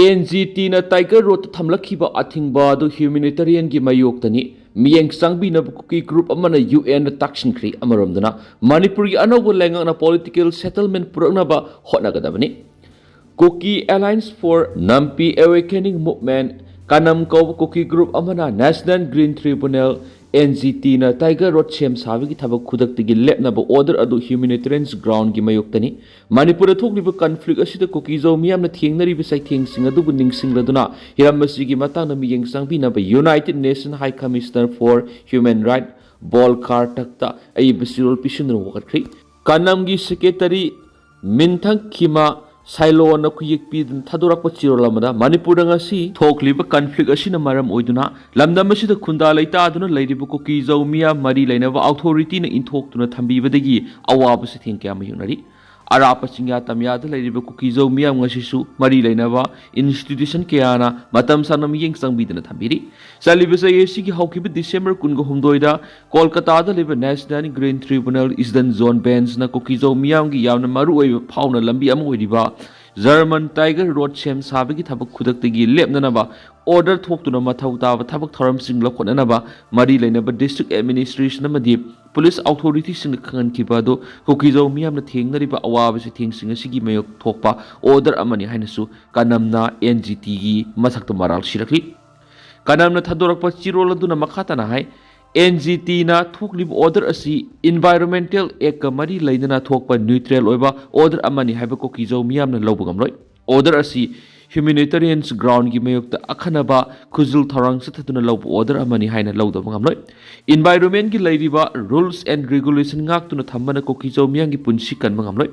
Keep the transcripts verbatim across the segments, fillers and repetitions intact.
And G ꯇꯤꯅ tiger ꯔꯣꯗꯇ ꯊꯝꯂꯛꯈꯤꯕ ꯑꯊꯤꯡꯕ ꯑꯗꯨ ꯍ꯭ꯌꯨꯃꯦꯅꯤꯇꯔꯤꯌꯟꯒꯤ ꯃꯥꯌꯣꯛꯇꯅꯤ꯫ ꯃꯤꯠꯌꯦꯡ ꯆꯪꯕꯤꯅꯕ ꯀꯨꯀꯤ ꯒ꯭ꯔꯨꯞ ꯑꯃꯅ ꯌꯨ ꯑꯦꯟꯗ ꯇꯥꯛꯁꯤꯟꯈ꯭ꯔꯤ꯫ ꯑꯃꯔꯣꯝꯗꯅ ꯃꯅꯤꯄꯨꯔꯒꯤ ꯑꯅꯧꯕ ꯂꯩꯉꯥꯛꯅ ꯄꯣꯂꯤꯇꯤꯀꯦꯜ ꯁꯦꯇꯜꯃꯦꯟ ꯄꯨꯔꯛꯅꯕ ꯍꯣꯠꯅꯒꯗꯕꯅꯤ꯫ Kuki Alliance for Nampi Awakening Movement, ꯀꯅꯝ ꯀꯧꯕ ꯀꯨꯀꯤ ꯒ꯭ꯔꯨꯞ ꯑꯃꯅ National Green Tribunal, N G ꯇꯤꯅ ꯇꯥꯏꯒꯔ ꯔꯣꯗ ꯁꯦꯝ ꯁꯥꯕꯒꯤ ꯊꯕꯛ ꯈꯨꯗꯛꯇꯒꯤ ꯂꯦꯞꯅꯕ ꯑꯣꯔꯗꯔ ꯑꯗꯨ ꯍ꯭ꯌꯨꯃꯦꯅꯤꯇꯔꯤꯌꯟꯁ ꯒ꯭ꯔꯥꯎꯟꯒꯤ ꯃꯥꯌꯣꯛꯇꯅꯤ꯫ ꯃꯅꯤꯄꯨꯔꯗ ꯊꯣꯛꯂꯤꯕ ꯀꯟꯐ꯭ꯂꯤꯛ ꯑꯁꯤꯗ ꯀꯨꯀꯤꯖꯧ ꯃꯤꯌꯥꯝꯅ ꯊꯦꯡꯅꯔꯤꯕ ꯆꯩꯊꯦꯡꯁꯤꯡ ꯑꯗꯨꯕꯨ ꯅꯤꯡꯁꯤꯡꯂꯗꯨꯅ ꯍꯤꯔꯝ ꯑꯁꯤꯒꯤ ꯃꯇꯥꯡꯗ ꯃꯤꯠꯌꯦꯡ ꯆꯪꯕꯤꯅꯕ United Nation High Commissioner for Human Rights ꯚꯣꯜꯀꯥꯔ ꯇꯛꯇ ꯑꯏꯕ ꯆꯦꯔꯣꯜ ꯄꯤꯁꯤꯟꯗꯨꯅ ꯋꯥꯀꯠꯈ꯭ꯔꯤ꯫ ꯀꯅꯝꯒꯤ ꯁꯦꯀ꯭ꯔꯦꯇꯔꯤ ꯃꯤꯟꯊꯪ ꯈꯤꯃꯥ ꯁꯥꯏꯂꯣꯅ ꯈꯨꯌꯦꯛ ꯄꯤꯗꯨꯅ ꯊꯥꯗꯣꯔꯛꯄ ꯆꯦꯔꯣꯜ ꯑꯃꯗ, ꯃꯅꯤꯄꯨꯔꯗ ꯉꯁꯤ ꯊꯣꯛꯂꯤꯕ ꯀꯟꯐ꯭ꯂꯤꯛ ꯑꯁꯤꯅ ꯃꯔꯝ ꯑꯣꯏꯗꯨꯅ ꯂꯝꯗꯝ ꯑꯁꯤꯗ ꯈꯨꯟꯗꯥ ꯂꯩꯇꯥꯗꯨꯅ ꯂꯩꯔꯤꯕ ꯀꯨꯀꯤꯖꯧ ꯃꯤꯌꯥꯝ ꯃꯔꯤ ꯂꯩꯅꯕ ꯑꯣꯊꯣꯔꯤꯇꯤꯅ ꯏꯟꯊꯣꯛꯇꯨꯅ ꯊꯝꯕꯤꯕꯗꯒꯤ ꯑꯋꯥꯕ ꯆꯩꯊꯦꯡ ꯀꯌꯥ ꯃꯥꯌꯣꯛꯅꯔꯤ꯫ ꯑꯔꯥꯞꯄ ꯆꯤꯡꯌꯥ ꯇꯝꯌꯥꯗ ꯂꯩꯔꯤꯕ ꯀꯨꯀꯤꯖꯧ ꯃꯤꯌꯥꯝ ꯉꯁꯤꯁꯨ ꯃꯔꯤ ꯂꯩꯅꯕ ꯏꯟꯁꯇꯤꯇ꯭ꯌꯨꯁꯟ ꯀꯌꯥꯅ ꯃꯇꯝ ꯁꯥꯡꯅ ꯃꯤꯠꯌꯦꯡ ꯆꯪꯕꯤꯗꯨꯅ ꯊꯝꯕꯤꯔꯤ꯫ ꯆꯠꯂꯤꯕ ꯆꯍꯤ ꯑꯁꯤꯒꯤ ꯍꯧꯈꯤꯕ ꯗꯤꯁꯦꯝꯕꯔ ꯀꯨꯟꯒ ꯍꯨꯝꯗꯣꯏꯗ ꯀꯣꯜꯀꯇꯥꯗ ꯂꯩꯕ National Green Tribunal Eastern Zone Benchꯅ ꯀꯨꯀꯤꯖꯧ ꯃꯤꯌꯥꯝꯒꯤ ꯌꯥꯝꯅ ꯃꯔꯨꯑꯣꯏꯕ ꯐꯥꯎꯅ ꯂꯝꯕꯤ ꯑꯃ ꯑꯣꯏꯔꯤꯕ ꯖꯔꯃꯟ ꯇꯥꯏꯒꯔ ꯔꯣꯗ ꯁꯦꯝ ꯁꯥꯕꯒꯤ ꯊꯕꯛ ꯈꯨꯗꯛꯇꯒꯤ ꯂꯦꯞꯅꯅꯕ ꯑꯣꯔꯗꯔ ꯊꯣꯛꯇꯨꯅ ꯃꯊꯧ ꯇꯥꯕ ꯊꯕꯛ ꯊꯧꯔꯝꯁꯤꯡ ꯂꯧꯈꯠꯅꯅꯕ ꯃꯔꯤ ꯂꯩꯅꯕ ꯗꯤꯁꯇ꯭ꯔꯤꯛ ꯑꯦꯗꯃꯤꯅꯤꯁꯇ꯭ꯔꯦꯁꯟ ꯑꯃꯗꯤ ꯄꯨꯂꯤꯁ ꯑꯣꯊꯣꯔꯤꯇꯤꯁꯤꯡꯅ ꯈꯪꯍꯟꯈꯤꯕ ꯑꯗꯨ ꯀꯨꯀꯤꯖꯧ ꯃꯤꯌꯥꯝꯅ ꯊꯦꯡꯅꯔꯤꯕ ꯑꯋꯥꯕ ꯆꯩꯊꯦꯡꯁꯤꯡ ꯑꯁꯤꯒꯤ ꯃꯥꯌꯣꯛ ꯊꯣꯛꯄ ꯑꯣꯔꯗꯔ ꯑꯃꯅꯤ ꯍꯥꯏꯅꯁꯨ ꯀꯅꯝꯅ ꯑꯦꯟ ꯖꯤ ꯇꯤꯒꯤ ꯃꯊꯛꯇ ꯃꯔꯥꯜ ꯁꯤꯔꯛꯂꯤ꯫ ꯀꯅꯝꯅ ꯊꯥꯗꯣꯔꯛꯄ ꯆꯦꯔꯣꯜ ꯑꯗꯨꯅ ꯃꯈꯥ ꯇꯥꯅ ꯍꯥꯏ, ꯑꯦꯟ ꯖꯤ ꯇꯤꯅ ꯊꯣꯛꯂꯤꯕ ꯑꯣꯔꯗꯔ ꯑꯁꯤ ꯏꯟꯚꯥꯏꯔꯣꯟꯃꯦꯟꯇꯦꯜ ꯑꯦꯛꯀ ꯃꯔꯤ ꯂꯩꯅꯅ ꯊꯣꯛꯄ ꯅ꯭ꯌꯨꯇ꯭ꯔꯦꯜ ꯑꯣꯏꯕ ꯑꯣꯔꯗꯔ ꯑꯃꯅꯤ ꯍꯥꯏꯕ ꯀꯨꯀꯤꯖꯧ ꯃꯤꯌꯥꯝꯅ ꯂꯧꯕ ꯉꯝꯂꯣꯏ꯫ ꯑꯣꯔꯗꯔ ꯑꯁꯤ ꯍ꯭ꯌꯨꯃꯦꯅꯤꯇꯔꯤꯌꯟꯁ ꯒ꯭ꯔꯥꯎꯟꯒꯤ ꯃꯥꯌꯣꯛꯇ ꯑꯈꯟꯅꯕ ꯈꯨꯖꯤꯜ ꯊꯧꯔꯥꯡ ꯆꯠꯊꯗꯨꯅ ꯂꯧꯕ ꯑꯣꯔꯗꯔ ꯑꯃꯅꯤ ꯍꯥꯏꯅ ꯂꯧꯗꯕ ꯉꯝꯂꯣꯏ꯫ ꯏꯟꯚꯥꯏꯔꯣꯟꯃꯦꯟꯒꯤ ꯂꯩꯔꯤꯕ ꯔꯨꯜꯁ ꯑꯦꯟ ꯔꯤꯒꯨꯂꯦꯁꯟ ꯉꯥꯛꯇꯨꯅ ꯊꯝꯕꯅ ꯀꯨꯀꯤꯖꯧ ꯃꯤꯌꯥꯝꯒꯤ ꯄꯨꯟꯁꯤ ꯀꯟꯕ ꯉꯝꯂꯣꯏ꯫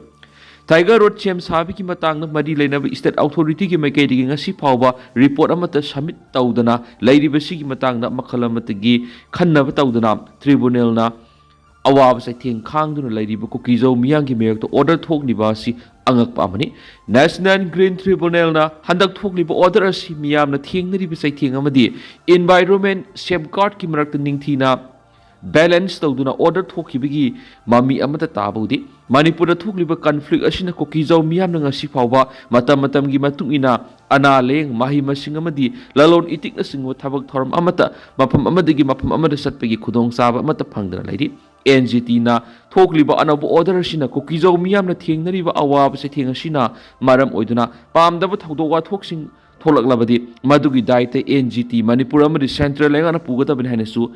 ꯇꯥꯏꯒꯔ ꯔꯣꯗ ꯁꯦꯝ ꯁꯥꯕꯒꯤ ꯃꯇꯥꯡꯗ ꯃꯔꯤ ꯂꯩꯅꯕ ꯁ꯭ꯇꯦꯠ ꯑꯣꯊꯣꯔꯤꯇꯤꯒꯤ ꯃꯥꯏꯀꯩꯗꯒꯤ ꯉꯁꯤ ꯐꯥꯎꯕ ꯔꯤꯄꯣꯔꯠ ꯑꯃꯠꯇ ꯁꯕꯃꯤꯠ ꯇꯧꯗꯅ ꯂꯩꯔꯤꯕꯁꯤꯒꯤ ꯃꯇꯥꯡꯗ ꯃꯈꯜ ꯑꯃꯠꯇꯒꯤ ꯈꯟꯅꯕ ꯇꯧꯗꯅ ꯇ꯭ꯔꯤꯕꯨꯅꯦꯜꯅ ꯑꯋꯥꯕ ꯆꯩꯊꯦꯡ ꯈꯥꯡꯗꯨꯅ ꯂꯩꯔꯤꯕ ꯀꯨꯀꯤꯖꯧ ꯃꯤꯌꯥꯝꯒꯤ ꯃꯥꯌꯣꯛꯇ ꯑꯣꯔꯗꯔ ꯊꯣꯛꯂꯤꯕ ꯑꯁꯤ ꯑꯉꯛꯄ ꯑꯃꯅꯤ꯫ National Green Tribunalꯅ ꯍꯟꯗꯛ ꯊꯣꯛꯂꯤꯕ ꯑꯣꯔꯗꯔ ꯑꯁꯤ ꯃꯤꯌꯥꯝꯅ ꯊꯦꯡꯅꯔꯤꯕ ꯆꯩꯊꯦꯡ ꯑꯃꯗꯤ ꯏꯟꯚꯥꯏꯔꯣꯟꯃꯦꯟ ꯁꯦꯐꯒꯥꯔꯗꯀꯤ ꯃꯔꯛꯇ ꯅꯤꯡꯊꯤꯅ ꯕꯦꯂꯦꯟꯁ ꯇꯧꯗꯨꯅ ꯑꯣꯔꯗꯔ ꯊꯣꯛꯈꯤꯕꯒꯤ ꯃꯃꯤ ꯑꯃꯠꯇ ꯇꯥꯕ ꯎꯗꯦ꯫ ꯃꯅꯤꯄꯨꯔꯗ ꯊꯣꯛꯂꯤꯕ ꯀꯟꯐ꯭ꯂꯤꯛ ꯑꯁꯤꯅ ꯀꯨꯀꯤꯖꯥꯎ ꯃꯤꯌꯥꯝꯅ ꯉꯁꯤ ꯐꯥꯎꯕ ꯃꯇꯝ ꯃꯇꯝꯒꯤ ꯃꯇꯨꯡ ꯏꯟꯅ ꯑꯅꯥ ꯂꯥꯌꯦꯡ, ꯃꯍꯩ ꯃꯁꯤꯡ ꯑꯃꯗꯤ ꯂꯂꯣꯟ ꯏꯇꯤꯛꯅꯆꯤꯡꯕ ꯊꯕꯛ ꯊꯧꯔꯝ ꯑꯃꯠꯇ ꯃꯐꯝ ꯑꯃꯗꯒꯤ ꯃꯐꯝ ꯑꯃꯗ ꯆꯠꯄꯒꯤ ꯈꯨꯗꯣꯡꯆꯥꯕ ꯑꯃꯠꯇ ꯐꯪꯗꯅ ꯂꯩꯔꯤ꯫ ꯑꯦꯟ ꯖꯤ ꯇꯤꯅ ꯊꯣꯛꯂꯤꯕ ꯑꯅꯧꯕ ꯑꯣꯔꯗꯔ ꯑꯁꯤꯅ ꯀꯨꯀꯤꯖꯥꯎ ꯃꯤꯌꯥꯝꯅ ꯊꯦꯡꯅꯔꯤꯕ ꯑꯋꯥꯕ ꯆꯩꯊꯦꯡ ꯑꯁꯤꯅ ꯃꯔꯝ ꯑꯣꯏꯗꯨꯅ ꯄꯥꯝꯗꯕ ꯊꯧꯗꯣꯛ ꯋꯥꯊꯣꯛꯁꯤꯡ ꯊꯣꯛꯂꯛꯂꯕꯗꯤ ꯃꯗꯨꯒꯤ ꯗꯥꯏꯇ ꯑꯦꯟ ꯖꯤ ꯇꯤ ꯃꯅꯤꯄꯨꯔ ꯑꯃꯗꯤ ꯁꯦꯟꯇ꯭ꯔꯦꯜ ꯂꯩꯉꯥꯛꯅ ꯄꯨꯒꯗꯕꯅꯤ ꯍꯥꯏꯅꯁꯨ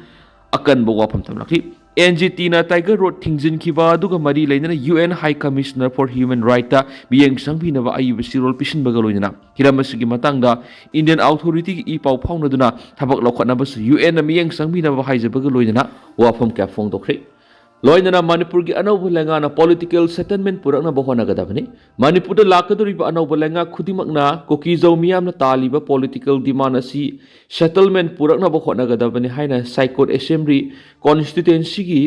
ꯑꯀꯟꯕ ꯋꯥꯐꯝ ꯊꯝꯂꯛꯈꯤ꯫ ꯑꯦꯟ ꯖꯤ ꯇꯤꯅ ꯇꯥꯏꯒꯔ ꯔꯣꯗ ꯊꯤꯡꯖꯤꯟꯈꯤꯕ ꯑꯗꯨꯒ ꯃꯔꯤ ꯂꯩꯅꯅ U N high commissioner for human ꯔꯥꯏꯠꯇ ꯃꯤꯠꯌꯦꯡ ꯆꯪꯕꯤꯅꯕ ꯑꯏꯕ ꯆꯦꯔꯣꯜ ꯄꯤꯁꯤꯟꯕꯒ ꯂꯣꯏꯅꯅ ꯍꯤꯔꯝ ꯑꯁꯤꯒꯤ ꯃꯇꯥꯡꯗ ꯏꯟꯗꯤꯌꯟ ꯑꯣꯊꯣꯔꯤꯇꯤꯒ ꯏ ꯄꯥꯎ ꯐꯥꯎꯅꯗꯨꯅ ꯊꯕꯛ ꯂꯧꯈꯠꯅꯕꯁꯨ ꯌꯨ ꯑꯦꯟꯅ ꯃꯤꯠꯌꯦꯡ ꯆꯪꯕꯤꯅꯕ ꯍꯥꯏꯖꯕꯒ ꯂꯣꯏꯅꯅ ꯋꯥꯐꯝ ꯀꯌꯥ ꯐꯣꯡꯗꯣꯛꯈ꯭ꯔꯦ꯫ ꯂꯣꯏꯅꯅ ꯃꯅꯤꯄꯨꯔꯒꯤ ꯑꯅꯧꯕ ꯂꯩꯉꯥꯛꯅ ꯄꯣꯂꯤꯇꯤꯀꯦꯜ ꯁꯦꯇꯜꯃꯦꯟ ꯄꯨꯔꯛꯅꯕ ꯍꯣꯠꯅꯒꯗꯕꯅꯤ꯫ ꯃꯅꯤꯄꯨꯔꯗ ꯂꯥꯛꯀꯗꯧꯔꯤꯕ ꯑꯅꯧꯕ ꯂꯩꯉꯥꯛ ꯈꯨꯗꯤꯡꯃꯛꯅ ꯀꯨꯀꯤꯖꯧ ꯃꯤꯌꯥꯝꯅ ꯇꯥꯜꯂꯤꯕ ꯄꯣꯂꯤꯇꯤꯀꯦꯜ ꯗꯤꯃꯥꯟ ꯑꯁꯤ ꯁꯦꯇꯜꯃꯦꯟ ꯄꯨꯔꯛꯅꯕ ꯍꯣꯠꯅꯒꯗꯕꯅꯤ ꯍꯥꯏꯅ ꯁꯥꯏꯀꯣꯠ ꯑꯦꯁꯦꯝꯕ꯭ꯂꯤ ꯀꯣꯟꯁꯇꯤꯇ꯭ꯋꯦꯟꯁꯤꯒꯤ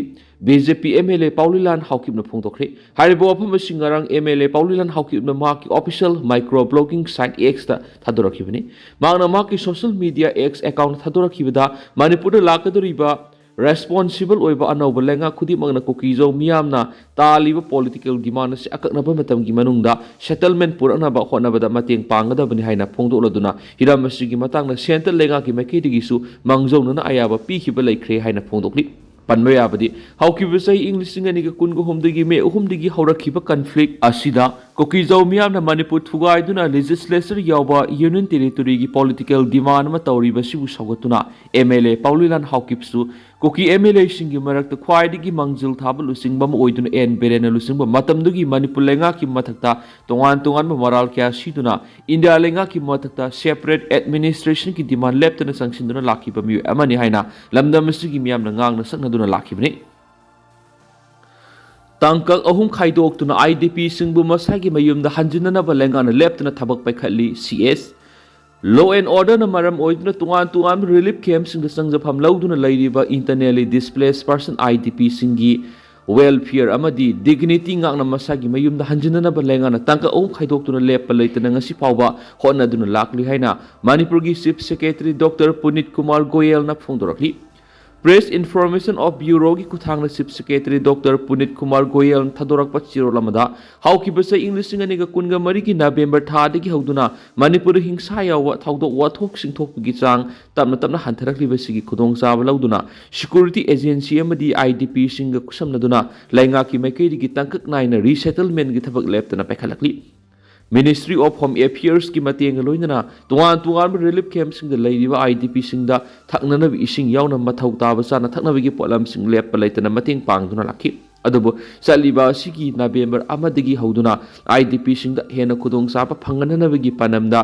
B J P M L A Paolienlal ꯍꯥꯎꯀꯤꯞꯅ ꯐꯣꯡꯗꯣꯛꯈ꯭ꯔꯦ꯫ ꯍꯥꯏꯔꯤꯕ ꯋꯥꯐꯝ ꯑꯁꯤ ꯉꯔꯥꯡ ꯑꯦꯝ ꯑꯦꯜ ꯑꯦ ꯄꯥꯎꯂꯤꯂꯥꯟ ꯍꯥꯎꯀꯤꯞꯅ ꯃꯍꯥꯛꯀꯤ ꯑꯣꯐꯤꯁꯤꯌꯦꯜ ꯃꯥꯏꯀ꯭ꯔꯣ ꯕ꯭ꯂꯣꯒꯤꯡ ꯁꯥꯏꯠ ꯑꯦꯛꯁꯇ ꯊꯥꯗꯣꯔꯛꯈꯤꯕꯅꯤ꯫ ꯃꯍꯥꯛꯅ ꯃꯍꯥꯛꯀꯤ ꯁꯣꯁꯤꯌꯦꯜ ꯃꯤꯗꯤꯌꯥ ꯑꯦꯛꯁ ꯑꯦꯀꯥꯎꯟꯠ ꯊꯥꯗꯣꯔꯛꯈꯤꯕꯗ ꯃꯅꯤꯄꯨꯔꯗ ꯂꯥꯛꯀꯗꯧꯔꯤꯕ ꯔꯦꯁꯄꯣꯟꯁꯤꯕꯜ ꯑꯣꯏꯕ ꯑꯅꯧꯕ ꯂꯩꯉꯥꯛ ꯈꯨꯗꯤꯡꯃꯛꯅ ꯀꯨꯀꯤꯖꯧ ꯃꯤꯌꯥꯝꯅ ꯇꯥꯜꯂꯤꯕ ꯄꯣꯂꯤꯇꯤꯀꯦꯜ ꯗꯤꯃꯥꯟ ꯑꯁꯤ ꯑꯀꯛꯅꯕ ꯃꯇꯝꯒꯤ ꯃꯅꯨꯡꯗ ꯁꯦꯇꯜꯃꯦꯟ ꯄꯨꯔꯛꯅꯕ ꯍꯣꯠꯅꯕꯗ ꯃꯇꯦꯡ ꯄꯥꯡꯒꯗꯕꯅꯤ ꯍꯥꯏꯅ ꯐꯣꯡꯗꯣꯛꯂꯗꯨꯅ ꯍꯤꯔꯝ ꯑꯁꯤꯒꯤ ꯃꯇꯥꯡꯗ ꯁꯦꯟꯇ꯭ꯔꯦꯜ ꯂꯩꯉꯥꯛꯀꯤ ꯃꯥꯏꯀꯩꯗꯒꯤꯁꯨ ꯃꯥꯡꯖꯧꯅꯅ ꯑꯌꯥꯕ ꯄꯤꯈꯤꯕ ꯂꯩꯈ꯭ꯔꯦ ꯍꯥꯏꯅ ꯐꯣꯡꯗꯣꯛꯂꯤ꯫ ꯄꯟꯕ ꯌꯥꯕꯗꯤ ꯍꯧꯈꯤꯕ ꯆꯍꯤ ꯏꯪ ꯂꯤꯁꯤꯡ ꯑꯅꯤꯒ ꯀꯨꯟꯒ ꯍꯨꯝꯗꯣꯏꯒꯤ ꯃꯦ ꯑꯍꯨꯝꯗꯒꯤ ꯍꯧꯔꯛꯈꯤꯕ ꯀꯟꯐ꯭ꯂꯤꯛ ꯑꯁꯤꯗ ꯀꯨꯀꯤꯖꯧ ꯃꯤꯌꯥꯝꯅ ꯃꯅꯤꯄꯨꯔ ꯊꯨꯒꯥꯏꯗꯨꯅ ꯂꯦꯖꯤꯁꯂꯦꯆꯔ ꯌꯥꯎꯕ ꯌꯨꯅꯤꯌꯟ ꯇꯦꯔꯤꯇꯣꯔꯤꯒꯤ ꯄꯣꯂꯤꯇꯤꯀꯦꯜ ꯗꯤꯃꯥꯟ ꯑꯃ ꯇꯧꯔꯤꯕ ꯑꯁꯤꯕꯨ ꯁꯧꯒꯠꯇꯨꯅ ꯑꯦꯝ ꯑꯦꯜ ꯑꯦ ꯄꯥꯎꯂꯤꯂꯥꯟ ꯍꯥꯎꯀꯤꯞꯁꯨ ꯀꯨꯀꯤ ꯑꯦꯝ ꯑꯦꯜ ꯑꯦꯁꯤꯡꯒꯤ ꯃꯔꯛꯇ ꯈ꯭ꯋꯥꯏꯗꯒꯤ ꯃꯥꯡꯖꯤꯜ ꯊꯥꯕ ꯂꯨꯆꯤꯡꯕ ꯑꯃ ꯑꯣꯏꯗꯨꯅ ꯑꯦꯟ ꯕꯤꯔꯦꯟꯅ ꯂꯨꯆꯤꯡꯕ ꯃꯇꯝꯗꯨꯒꯤ ꯃꯅꯤꯄꯨꯔ ꯂꯩꯉꯥꯛꯀꯤ ꯃꯊꯛꯇ ꯇꯣꯉꯥꯟ ꯇꯣꯉꯥꯟꯕ ꯃꯔꯥꯜ ꯀꯌꯥ ꯁꯤꯗꯨꯅ ꯏꯟꯗꯤꯌꯥ ꯂꯩꯉꯥꯛꯀꯤ ꯃꯊꯛꯇ ꯁꯦꯄꯔꯦꯠ ꯑꯦꯗꯃꯤꯅꯤꯁꯇ꯭ꯔꯦꯁꯟꯒꯤ ꯗꯤꯃꯥꯟ ꯂꯦꯞꯇꯅ ꯆꯪꯁꯤꯟꯗꯨꯅ ꯂꯥꯛꯈꯤꯕ ꯃꯤꯑꯣꯏ ꯑꯃꯅꯤ ꯍꯥꯏꯅ ꯂꯝꯗꯝ ꯑꯁꯤꯒꯤ ꯃꯤꯌꯥꯝꯅ ꯉꯥꯡꯅ ꯁꯛꯅꯗꯨꯅ ꯂꯥꯛꯈꯤꯕꯅꯤ꯫ ꯇꯥꯡꯀꯛ ꯑꯍꯨꯝ ꯈꯥꯏꯗꯣꯛꯇꯨꯅ ꯑꯥꯏ ꯗꯤ ꯄꯤꯁꯤꯡꯕꯨ ꯃꯁꯥꯒꯤ ꯃꯌꯨꯝꯗ ꯍꯟꯖꯤꯟꯅꯅꯕ ꯂꯩꯉꯥꯛꯅ ꯂꯦꯞꯇꯅ ꯊꯕꯛ ꯄꯥꯏꯈꯠꯂꯤ꯫ ꯁꯤ ꯑꯦꯁ ꯂꯣ ꯑꯦꯟ ꯑꯣꯔꯗꯔꯅ ꯃꯔꯝ ꯑꯣꯏꯗꯨꯅ ꯇꯣꯉꯥꯟ ꯇꯣꯉꯥꯟꯕ ꯔꯤꯂꯤꯐ ꯀꯦꯝꯞꯁꯤꯡꯗ ꯆꯪꯖꯐꯝ ꯂꯧꯗꯨꯅ ꯂꯩꯔꯤꯕ ꯏꯟꯇꯔꯅꯦꯂꯤ displace person, I D ꯄꯤꯁꯤꯡꯒꯤ welfare ꯑꯃꯗꯤ ꯗꯤꯒꯅꯤꯇꯤ ꯉꯥꯛꯅ ꯃꯁꯥꯒꯤ ꯃꯌꯨꯝꯗ ꯍꯟꯖꯤꯟꯅꯅꯕ ꯂꯩꯉꯥꯛꯅ ꯇꯥꯡꯀꯛ ꯑꯍꯨꯝ ꯈꯥꯏꯗꯣꯛꯇꯨꯅ ꯂꯦꯞꯄ ꯂꯩꯇꯅ ꯉꯁꯤ ꯐꯥꯎꯕ ꯍꯣꯠꯅꯗꯨꯅ ꯂꯥꯛꯂꯤ ꯍꯥꯏꯅ ꯃꯅꯤꯄꯨꯔꯒꯤ chief secretary doctor Punit Kumar ꯒꯣꯌꯦꯜꯅ ꯐꯣꯡꯗꯣꯔꯛꯂꯤ꯫ Press Information of Bureauꯒꯤ ꯈꯨꯠꯊꯥꯡꯗ Chief Secretary Doctor Punit Kumar Goyalꯅ ꯊꯥꯗꯣꯔꯛꯄ ꯆꯦꯔꯣꯜ ꯑꯃꯗ, ꯍꯧꯈꯤꯕ ꯆꯍꯤ ꯏꯪ ꯂꯤꯁꯤꯡ ꯑꯅꯤꯒ ꯀꯨꯟꯒ ꯃꯔꯤꯒꯤ November ꯊꯥꯗꯒꯤ ꯍꯧꯗꯨꯅ ꯃꯅꯤꯄꯨꯔꯗ ꯍꯤꯡꯁꯥ ꯌꯥꯎꯕ ꯊꯧꯗꯣꯛ ꯋꯥꯊꯣꯛꯁꯤꯡ ꯊꯣꯛꯄꯒꯤ ꯆꯥꯡ ꯇꯞꯅ ꯇꯞꯅ ꯍꯟꯊꯔꯛꯂꯤꯕꯁꯤꯒꯤ ꯈꯨꯗꯣꯡꯆꯥꯕ ꯂꯧꯗꯨꯅ, security agency ꯑꯃꯗꯤ IDPꯁꯤꯡꯒ ꯈꯨꯠꯁꯝꯅꯗꯨꯅ ꯂꯩꯉꯥꯛꯀꯤ ꯃꯥꯏꯀꯩꯗꯒꯤ ꯇꯥꯡꯀꯛ ꯅꯥꯏꯅ resettlementꯀꯤ ꯊꯕꯛ ꯂꯦꯞꯇꯅ ꯄꯥꯏꯈꯠꯂꯛꯂꯤ꯫ Ministry of Home Affairsꯀꯤ ꯃꯇꯦꯡꯒ ꯂꯣꯏꯅꯅ ꯇꯣꯉꯥꯟ ꯇꯣꯉꯥꯟꯕ relief campꯁꯤꯡꯗ ꯂꯩꯔꯤꯕ IDPꯁꯤꯡꯗ ꯊꯛꯅꯅꯕ ꯏꯁꯤꯡ ꯌꯥꯎꯅ ꯃꯊꯧ ꯇꯥꯕ ꯆꯥꯅ ꯊꯛꯅꯕꯒꯤ ꯄꯣꯠꯂꯝꯁꯤꯡ ꯂꯦꯞꯄ ꯂꯩꯇꯅ ꯃꯇꯦꯡ ꯄꯥꯡꯗꯨꯅ ꯂꯥꯛꯈꯤ꯫ ꯑꯗꯨꯕꯨ ꯆꯠꯂꯤꯕ ꯑꯁꯤꯒꯤ November ꯑꯃꯗꯒꯤ ꯍꯧꯗꯨꯅ IDPꯁꯤꯡꯗ ꯍꯦꯟꯅ ꯈꯨꯗꯣꯡꯆꯥꯕ ꯐꯪꯍꯟꯅꯅꯕꯒꯤ ꯄꯥꯟꯗꯝꯗ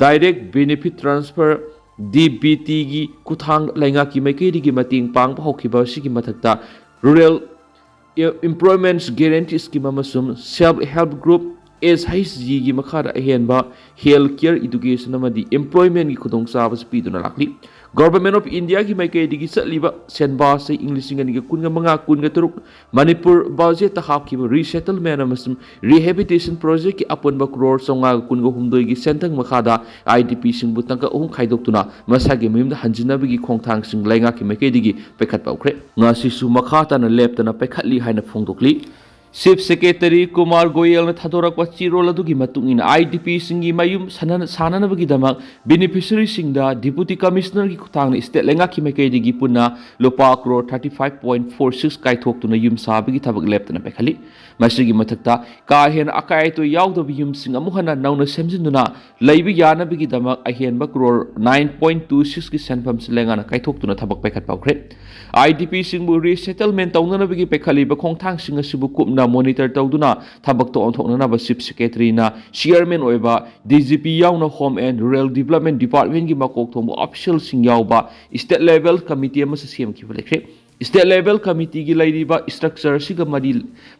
Direct Benefit Transfer, DBTꯒꯤ ꯈꯨꯠꯊꯥꯡꯗ ꯂꯩꯉꯥꯛꯀꯤ ꯃꯥꯏꯀꯩꯗꯒꯤ ꯃꯇꯦꯡ ꯄꯥꯡꯕ ꯍꯧꯈꯤꯕ ꯑꯁꯤꯒꯤ ꯃꯊꯛꯇ, Rural Employment Guarantee Scheme ꯑꯃꯁꯨꯡ Self Help Group, SHGꯒꯤ ꯃꯈꯥꯗ ꯑꯍꯦꯟꯕ health care, education ꯑꯃꯗꯤ employmentꯀꯤ ꯈꯨꯗꯣꯡꯆꯥꯕꯁꯨ ꯄꯤꯗꯨꯅ ꯂꯥꯛꯂꯤ꯫ Government of Indiaꯒꯤ ꯃꯥꯏꯀꯩꯗꯒꯤ ꯆꯠꯂꯤꯕ ꯁꯦꯟꯕꯥ ꯑꯁꯤ ꯏꯪ ꯂꯤꯁꯤꯡ ꯑꯅꯤꯒ ꯀꯨꯟꯒ ꯃꯉꯥ ꯀꯨꯟꯒ ꯇꯔꯨꯛ ꯃꯅꯤꯄꯨꯔ budgetꯇ ꯍꯥꯞꯈꯤꯕ resettlement ꯑꯃꯁꯨꯡ rehabilitation projectꯀꯤ ꯑꯄꯨꯟꯕ crore ꯆꯥꯝꯃꯉꯥꯒ ꯀꯨꯟꯒ ꯍꯨꯝꯗꯣꯏꯒꯤ ꯁꯦꯟꯊꯪ ꯃꯈꯥꯗ IDPꯁꯤꯡꯕꯨ ꯇꯥꯡꯀꯛ ꯑꯍꯨꯝ ꯈꯥꯏꯗꯣꯛꯇꯨꯅ ꯃꯁꯥꯒꯤ ꯃꯌꯨꯝꯗ ꯍꯟꯖꯤꯟꯅꯕꯒꯤ ꯈꯣꯡꯊꯥꯡꯁꯤꯡ ꯂꯩꯉꯥꯛꯀꯤ ꯃꯥꯏꯀꯩꯗꯒꯤ ꯄꯥꯏꯈꯠꯄ ꯍꯧꯈ꯭ꯔꯦ꯫ ꯉꯁꯤꯁꯨ ꯃꯈꯥ ꯇꯥꯅ ꯂꯦꯞꯇꯅ ꯄꯥꯏꯈꯠꯂꯤ ꯍꯥꯏꯅ ꯐꯣꯡꯗꯣꯛꯂꯤ꯫ Chief Secretary ꯀꯨꯃꯥꯔ ꯒꯣꯌꯦꯜꯅ ꯊꯥꯗꯣꯔꯛꯄ ꯆꯦꯔꯣꯜ ꯑꯗꯨꯒꯤ ꯃꯇꯨꯡ ꯏꯟꯅ, IDPꯁꯤꯡꯒꯤ ꯃꯌꯨꯝ ꯁꯥꯟꯅ-, ꯁꯥꯅꯅꯕꯒꯤꯗꯃꯛ beneficiaryꯁꯤꯡꯗ Deputy Commissionerꯒꯤ ꯈꯨꯠꯊꯥꯡꯗ state ꯂꯩꯉꯥꯛꯀꯤ ꯃꯥꯏꯀꯩꯗꯒꯤ ꯄꯨꯟꯅ ꯂꯨꯄꯥ crore thirty five point four six ꯀꯥꯏꯊꯣꯛꯇꯨꯅ ꯌꯨꯝ ꯁꯥꯕꯒꯤ ꯊꯕꯛ ꯂꯦꯞꯇꯅ ꯄꯥꯏꯈꯠꯂꯤ꯫ ꯃꯁꯤꯒꯤ ꯃꯊꯛꯇ, ꯀꯥ ꯍꯦꯟꯅ ꯑꯀꯥꯏ ꯑꯇꯣꯏ ꯌꯥꯎꯗꯕ ꯌꯨꯝꯁꯤꯡ ꯑꯃꯨꯛ ꯍꯟꯅ ꯅꯧꯅ ꯁꯦꯝꯖꯤꯟꯗꯨꯅ ꯂꯩꯕ ꯌꯥꯅꯕꯒꯤꯗꯃꯛ ꯑꯍꯦꯟꯕ crore nine point two sixꯀꯤ ꯁꯦꯟꯐꯝꯁꯤ ꯂꯩꯉꯥꯛꯅ ꯀꯥꯏꯊꯣꯛꯇꯨꯅ ꯊꯕꯛ ꯄꯥꯏꯈꯠꯄ ꯍꯧꯈ꯭ꯔꯦ꯫ IDPꯁꯤꯡꯕꯨ resettlement ꯇꯧꯅꯅꯕꯒꯤ ꯄꯥꯏꯈꯠꯂꯤꯕ ꯈꯣꯡꯊꯥꯡꯁꯤꯡ ꯑꯁꯤꯕꯨ ꯀꯨꯞꯅ monitor ꯇꯧꯗꯨꯅ ꯊꯕꯛꯇ ꯑꯣꯟꯊꯣꯛꯅꯅꯕ Chief Secretaryꯅ chairman ꯑꯣꯏꯕ DGP ꯌꯥꯎꯅ Home and Rural Development Departmentꯀꯤ ꯃꯀꯣꯛ ꯊꯣꯡꯕ officialꯁꯤꯡ ꯌꯥꯎꯕ state level committee ꯑꯃꯁꯨ ꯁꯦꯝꯈꯤꯕ ꯂꯩꯈ꯭ꯔꯦ꯫ State level committeeꯒꯤ ꯂꯩꯔꯤꯕ structure ꯑꯁꯤꯒ ꯃꯔꯤ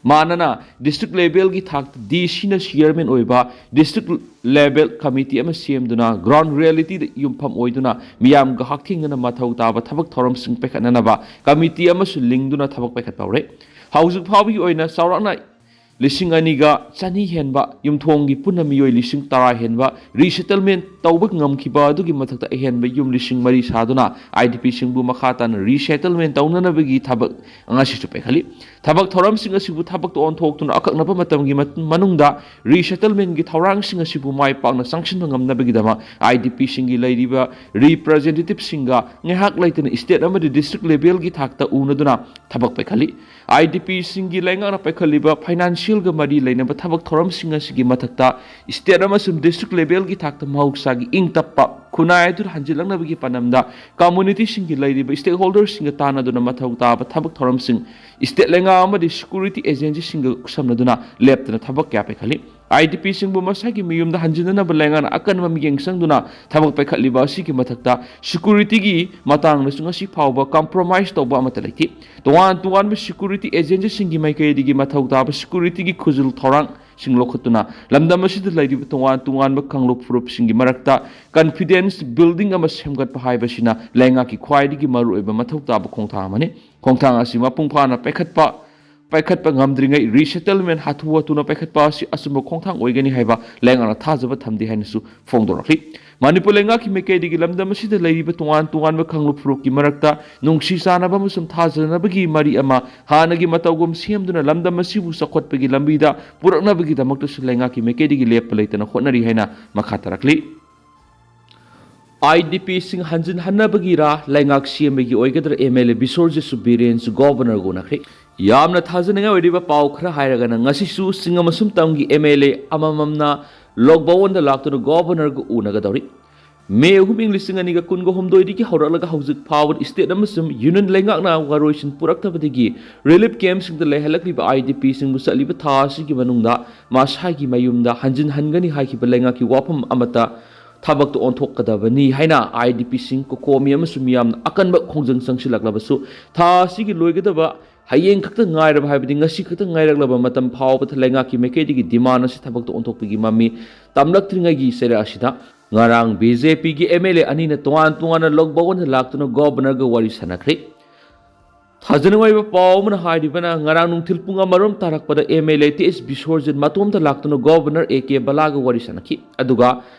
ꯃꯥꯟꯅꯅ district levelꯒꯤ ꯊꯥꯛꯇ DCꯅ chairman ꯑꯣꯏꯕ district level committee ꯑꯃ ꯁꯦꯝꯗꯨꯅ ground realityꯗ ꯌꯨꯝꯐꯝ ꯑꯣꯏꯗꯨꯅ ꯃꯤꯌꯥꯝꯒ ꯍꯛꯊꯦꯡꯅꯅ ꯃꯊꯧ ꯇꯥꯕ ꯊꯕꯛ ꯊꯧꯔꯝꯁꯤꯡ ꯄꯥꯏꯈꯠꯅꯅꯕ committee ꯑꯃꯁꯨ ꯂꯤꯡꯗꯨꯅ ꯊꯕꯛ ꯄꯥꯏꯈꯠꯄ ꯍꯧꯔꯦ꯫ ꯍꯧꯖꯤꯛ ꯐꯥꯎꯕꯒꯤ ꯑꯣꯏꯅ ꯆꯥꯎꯔꯥꯛꯅ ꯂꯤꯁꯤꯡ ꯑꯅꯤꯒ ꯆꯅꯤ ꯍꯦꯟꯕ, ꯌꯨꯝꯊꯣꯡꯒꯤ ꯄꯨꯟꯅ ꯃꯤꯑꯣꯏ ꯂꯤꯁꯤꯡ ꯇꯔꯥ ꯍꯦꯟꯕ resettlement ꯇꯧꯕ ꯉꯝꯈꯤꯕ ꯑꯗꯨꯒꯤ ꯃꯊꯛꯇ ꯑꯍꯦꯟꯕ ꯌꯨꯝ ꯂꯤꯁꯤꯡ ꯃꯔꯤ ꯁꯥꯗꯨꯅ IDPꯁꯤꯡꯕꯨ ꯃꯈꯥ ꯇꯥꯅ resettlement ꯇꯧꯅꯅꯕꯒꯤ ꯊꯕꯛ ꯉꯁꯤꯁꯨ ꯄꯥꯏꯈꯠꯂꯤ꯫ ꯊꯕꯛ ꯊꯧꯔꯝꯁꯤꯡ ꯑꯁꯤꯕꯨ ꯊꯕꯛꯇ ꯑꯣꯟꯊꯣꯛꯇꯨꯅ ꯑꯀꯛꯅꯕ ꯃꯇꯝꯒꯤ ꯃꯠ-, ꯃꯅꯨꯡꯗ resettlementꯒꯤ ꯊꯧꯔꯥꯡꯁꯤꯡ ꯑꯁꯤꯕꯨ ꯃꯥꯏ ꯄꯥꯛꯅ ꯆꯪꯁꯤꯟꯕ ꯉꯝꯅꯕꯒꯤꯗꯃꯛ IDPꯁꯤꯡꯒꯤ ꯂꯩꯔꯤꯕ representativeꯁꯤꯡꯒ ꯉꯥꯏꯍꯥꯛ ꯂꯩꯇꯅ state ꯑꯃꯗꯤ district levelꯒꯤ ꯊꯥꯛꯇ ꯎꯅꯗꯨꯅ ꯊꯕꯛ ꯄꯥꯏꯈꯠꯂꯤ꯫ IDPꯁꯤꯡꯒꯤ ꯂꯩꯉꯥꯛꯅ ꯄꯥꯏꯈꯠꯂꯤꯕ financialꯒ ꯃꯔꯤ ꯂꯩꯅꯕ ꯊꯕꯛ ꯊꯧꯔꯝꯁꯤꯡ ꯑꯁꯤꯒꯤ ꯃꯊꯛꯇ state ꯑꯃꯁꯨꯡ district levelꯒꯤ ꯊꯥꯛꯇ ꯃꯍꯧꯁꯥꯒꯤ ꯏꯪ ꯇꯞꯄ ꯈꯨꯟꯅꯥꯏ ꯑꯗꯨ ꯍꯟꯖꯤꯜꯂꯛꯅꯕꯒꯤ ꯄꯥꯟꯗꯝꯗ communityꯁꯤꯡꯒꯤ ꯂꯩꯔꯤꯕ stakeholderꯁꯤꯡꯒ ꯇꯥꯟꯅꯗꯨꯅ ꯃꯊꯧ ꯇꯥꯕ ꯊꯕꯛ ꯊꯧꯔꯝꯁꯤꯡ state ꯂꯩꯉꯥꯛ ꯑꯃꯗꯤ security agencyꯁꯤꯡꯒ ꯈꯨꯠꯁꯝꯅꯗꯨꯅ ꯂꯦꯞꯇꯅ ꯊꯕꯛ ꯀꯌꯥ ꯄꯥꯏꯈꯠꯂꯤ꯫ IDPꯁꯤꯡꯕꯨ ꯃꯁꯥꯒꯤ ꯃꯌꯨꯝꯗ ꯍꯟꯖꯤꯟꯅꯅꯕ ꯂꯩꯉꯥꯛꯅ ꯑꯀꯟꯕ ꯃꯤꯠꯌꯦꯡ ꯆꯪꯗꯨꯅ ꯊꯕꯛ ꯄꯥꯏꯈꯠꯂꯤꯕ ꯑꯁꯤꯒꯤ ꯃꯊꯛꯇ securityꯒꯤ ꯃꯇꯥꯡꯗꯁꯨ ꯉꯁꯤ ꯐꯥꯎꯕ compromise ꯇꯧꯕ ꯑꯃꯠꯇ ꯂꯩꯇꯦ꯫ ꯇꯣꯉꯥꯟ ꯇꯣꯉꯥꯟꯕ security agencyꯁꯤꯡꯒꯤ ꯃꯥꯏꯀꯩꯗꯒꯤ ꯃꯊꯧ ꯇꯥꯕ securityꯒꯤ ꯈꯨꯖꯤꯜ ꯊꯧꯔꯥꯡꯁꯤꯡ ꯂꯧꯈꯠꯇꯨꯅ ꯂꯝꯗꯝ ꯑꯁꯤꯗ ꯂꯩꯔꯤꯕ ꯇꯣꯉꯥꯟ ꯇꯣꯉꯥꯟꯕ ꯀꯥꯡꯂꯨꯞ ꯐꯨꯔꯨꯞꯁꯤꯡꯒꯤ ꯃꯔꯛꯇ confidence building ꯑꯃ ꯁꯦꯝꯒꯠꯄ ꯍꯥꯏꯕꯁꯤꯅ ꯂꯩꯉꯥꯛꯀꯤ ꯈ꯭ꯋꯥꯏꯗꯒꯤ ꯃꯔꯨꯑꯣꯏꯕ ꯃꯊꯧ ꯇꯥꯕ ꯈꯣꯡꯊꯥꯡ ꯑꯃꯅꯤ꯫ ꯈꯣꯡꯊꯥꯡ ꯑꯁꯤ ꯃꯄꯨꯡ ꯐꯥꯅ ꯄꯥꯏꯈꯠꯄ ꯄꯥꯏꯈꯠꯄ ꯉꯝꯗ꯭ꯔꯤꯉꯩ resettlement ꯍꯥꯊꯨ ꯍꯥꯊꯨꯅ ꯄꯥꯏꯈꯠꯄ ꯑꯁꯤ ꯑꯆꯨꯝꯕ ꯈꯣꯡꯊꯥꯡ ꯑꯣꯏꯒꯅꯤ ꯍꯥꯏꯕ ꯂꯩꯉꯥꯛꯅ ꯊꯥꯖꯕ ꯊꯝꯗꯦ ꯍꯥꯏꯅꯁꯨ ꯐꯣꯡꯗꯣꯔꯛꯂꯤ꯫ ꯃꯅꯤꯄꯨꯔ ꯂꯩꯉꯥꯛꯀꯤ ꯃꯥꯏꯀꯩꯗꯒꯤ ꯂꯝꯗꯝ ꯑꯁꯤꯗ ꯂꯩꯔꯤꯕ ꯇꯣꯉꯥꯟ ꯇꯣꯉꯥꯟꯕ ꯀꯥꯡꯂꯨꯞ ꯐꯨꯔꯨꯞꯀꯤ ꯃꯔꯛꯇ ꯅꯨꯡꯁꯤ ꯆꯥꯟꯅꯕ ꯑꯃꯁꯨꯡ ꯊꯥꯖꯅꯕꯒꯤ ꯃꯔꯤ ꯑꯃ ꯍꯥꯟꯅꯒꯤ ꯃꯇꯧꯒꯨꯝ ꯁꯦꯝꯗꯨꯅ ꯂꯝꯗꯝ ꯑꯁꯤꯕꯨ ꯆꯥꯎꯈꯠꯄꯒꯤ ꯂꯝꯕꯤꯗ ꯄꯨꯔꯛꯅꯕꯒꯤꯗꯃꯛꯇꯁꯨ ꯂꯩꯉꯥꯛꯀꯤ ꯃꯥꯏꯀꯩꯗꯒꯤ ꯂꯦꯞꯄ ꯂꯩꯇꯅ ꯍꯣꯠꯅꯔꯤ ꯍꯥꯏꯅ ꯃꯈꯥ ꯇꯥꯔꯛꯂꯤ꯫ IDPꯁꯤꯡ ꯍꯟꯖꯤꯟꯍꯟꯅꯕꯒꯤꯔꯥ ꯂꯩꯉꯥꯛ ꯁꯦꯝꯕꯒꯤ ꯑꯣꯏꯒꯗ꯭ꯔꯥ MLA ꯕꯤꯁꯣꯔꯖꯤꯠꯁꯨ ꯕꯤꯔꯦꯟꯁꯨ Governorꯒ ꯎꯅꯈ꯭ꯔꯦ꯫ ꯌꯥꯝꯅ ꯊꯥꯖꯅꯤꯡꯉꯥꯏ ꯑꯣꯏꯔꯤꯕ ꯄꯥꯎ ꯈꯔ ꯍꯥꯏꯔꯒꯅ ꯉꯁꯤꯁꯨ ꯆꯤꯡꯉꯝ ꯑꯁꯨꯝꯇꯝꯒꯤ MLA ꯑꯃꯃꯝꯅ ꯂꯣꯛ ꯚꯋꯟꯗ ꯂꯥꯛꯇꯨꯅ Governorꯒ ꯎꯅꯒꯗꯧꯔꯤ꯫ ꯃꯦ ꯑꯍꯨꯝ ꯏꯪ ꯂꯤꯁꯤꯡ ꯑꯅꯤꯒ ꯀꯨꯟꯒ ꯍꯨꯝꯗꯣꯏꯗꯒꯤ ꯍꯧꯔꯛꯂꯒ ꯍꯧꯖꯤꯛ ꯐꯥꯎꯕꯗ state ꯑꯃꯁꯨꯡ union ꯂꯩꯉꯥꯛꯅ ꯋꯥꯔꯣꯏꯁꯤꯟ ꯄꯨꯔꯛꯇꯕꯗꯒꯤ relief campꯁꯤꯡꯗ ꯂꯩꯍꯜꯂꯛꯂꯤꯕ IDPꯁꯤꯡꯕꯨ ꯆꯠꯂꯤꯕ ꯊꯥ ꯑꯁꯤꯒꯤ ꯃꯅꯨꯡꯗ ꯃꯁꯥꯒꯤ ꯃꯌꯨꯝꯗ ꯍꯟꯖꯤꯟꯍꯟꯒꯅꯤ ꯍꯥꯏꯈꯤꯕ ꯂꯩꯉꯥꯛꯀꯤ ꯋꯥꯐꯝ ꯑꯃꯠꯇ ꯊꯕꯛꯇ ꯑꯣꯟꯊꯣꯛꯀꯗꯕꯅꯤ ꯍꯥꯏꯅ IDPꯁꯤꯡ, COCOMI ꯑꯃꯁꯨꯡ ꯃꯤꯌꯥꯝꯅ ꯑꯀꯟꯕ ꯈꯣꯡꯖꯪ ꯆꯪꯁꯤꯜꯂꯛꯂꯕꯁꯨ ꯊꯥ ꯑꯁꯤꯒꯤ ꯂꯣꯏꯒꯗꯕ ꯍꯌꯦꯡ ꯈꯛꯇ ꯉꯥꯏꯔꯕ ꯍꯥꯏꯕꯗꯤ ꯉꯁꯤ ꯈꯛꯇ ꯉꯥꯏꯔꯛꯂꯕ ꯃꯇꯝ ꯐꯥꯎꯕꯗ ꯂꯩꯉꯥꯛꯀꯤ ꯃꯥꯏꯀꯩꯗꯒꯤ demand ꯑꯁꯤ ꯊꯕꯛꯇ ꯑꯣꯟꯊꯣꯛꯄꯒꯤ ꯃꯃꯤ ꯇꯝꯂꯛꯇ꯭ꯔꯤꯉꯩꯒꯤ ꯆꯩꯔꯥꯛ ꯑꯁꯤꯗ ꯉꯔꯥꯡ BJPꯒꯤ MLA ꯑꯅꯤꯅ ꯇꯣꯉꯥꯟ ꯇꯣꯉꯥꯟꯅ ꯂꯣꯛ ꯚꯋꯟꯗ ꯂꯥꯛꯇꯨꯅ Governorꯒ ꯋꯥꯔꯤ ꯁꯥꯟꯅꯈ꯭ꯔꯦ꯫ ꯊꯥꯖꯅꯤꯡꯉꯥꯏ ꯑꯣꯏꯕ ꯄꯥꯎ ꯑꯃꯅ ꯍꯥꯏꯔꯤꯕꯅ, ꯉꯔꯥꯡ ꯅꯨꯡꯊꯤꯜ ꯄꯨꯡ ꯑꯃꯔꯣꯝ ꯇꯥꯔꯛꯄꯗ MLA ꯇꯤ ꯑꯦꯁ ꯕꯤꯁꯣꯔꯖꯤꯠ ꯃꯇꯣꯝꯇ ꯂꯥꯛꯇꯨꯅ ꯒꯣꯕꯔꯅꯔ ꯑꯦ ꯀꯦ ꯕꯂꯥꯒ ꯋꯥꯔꯤ ꯁꯥꯟꯅꯈꯤ꯫ ꯑꯗꯨꯒ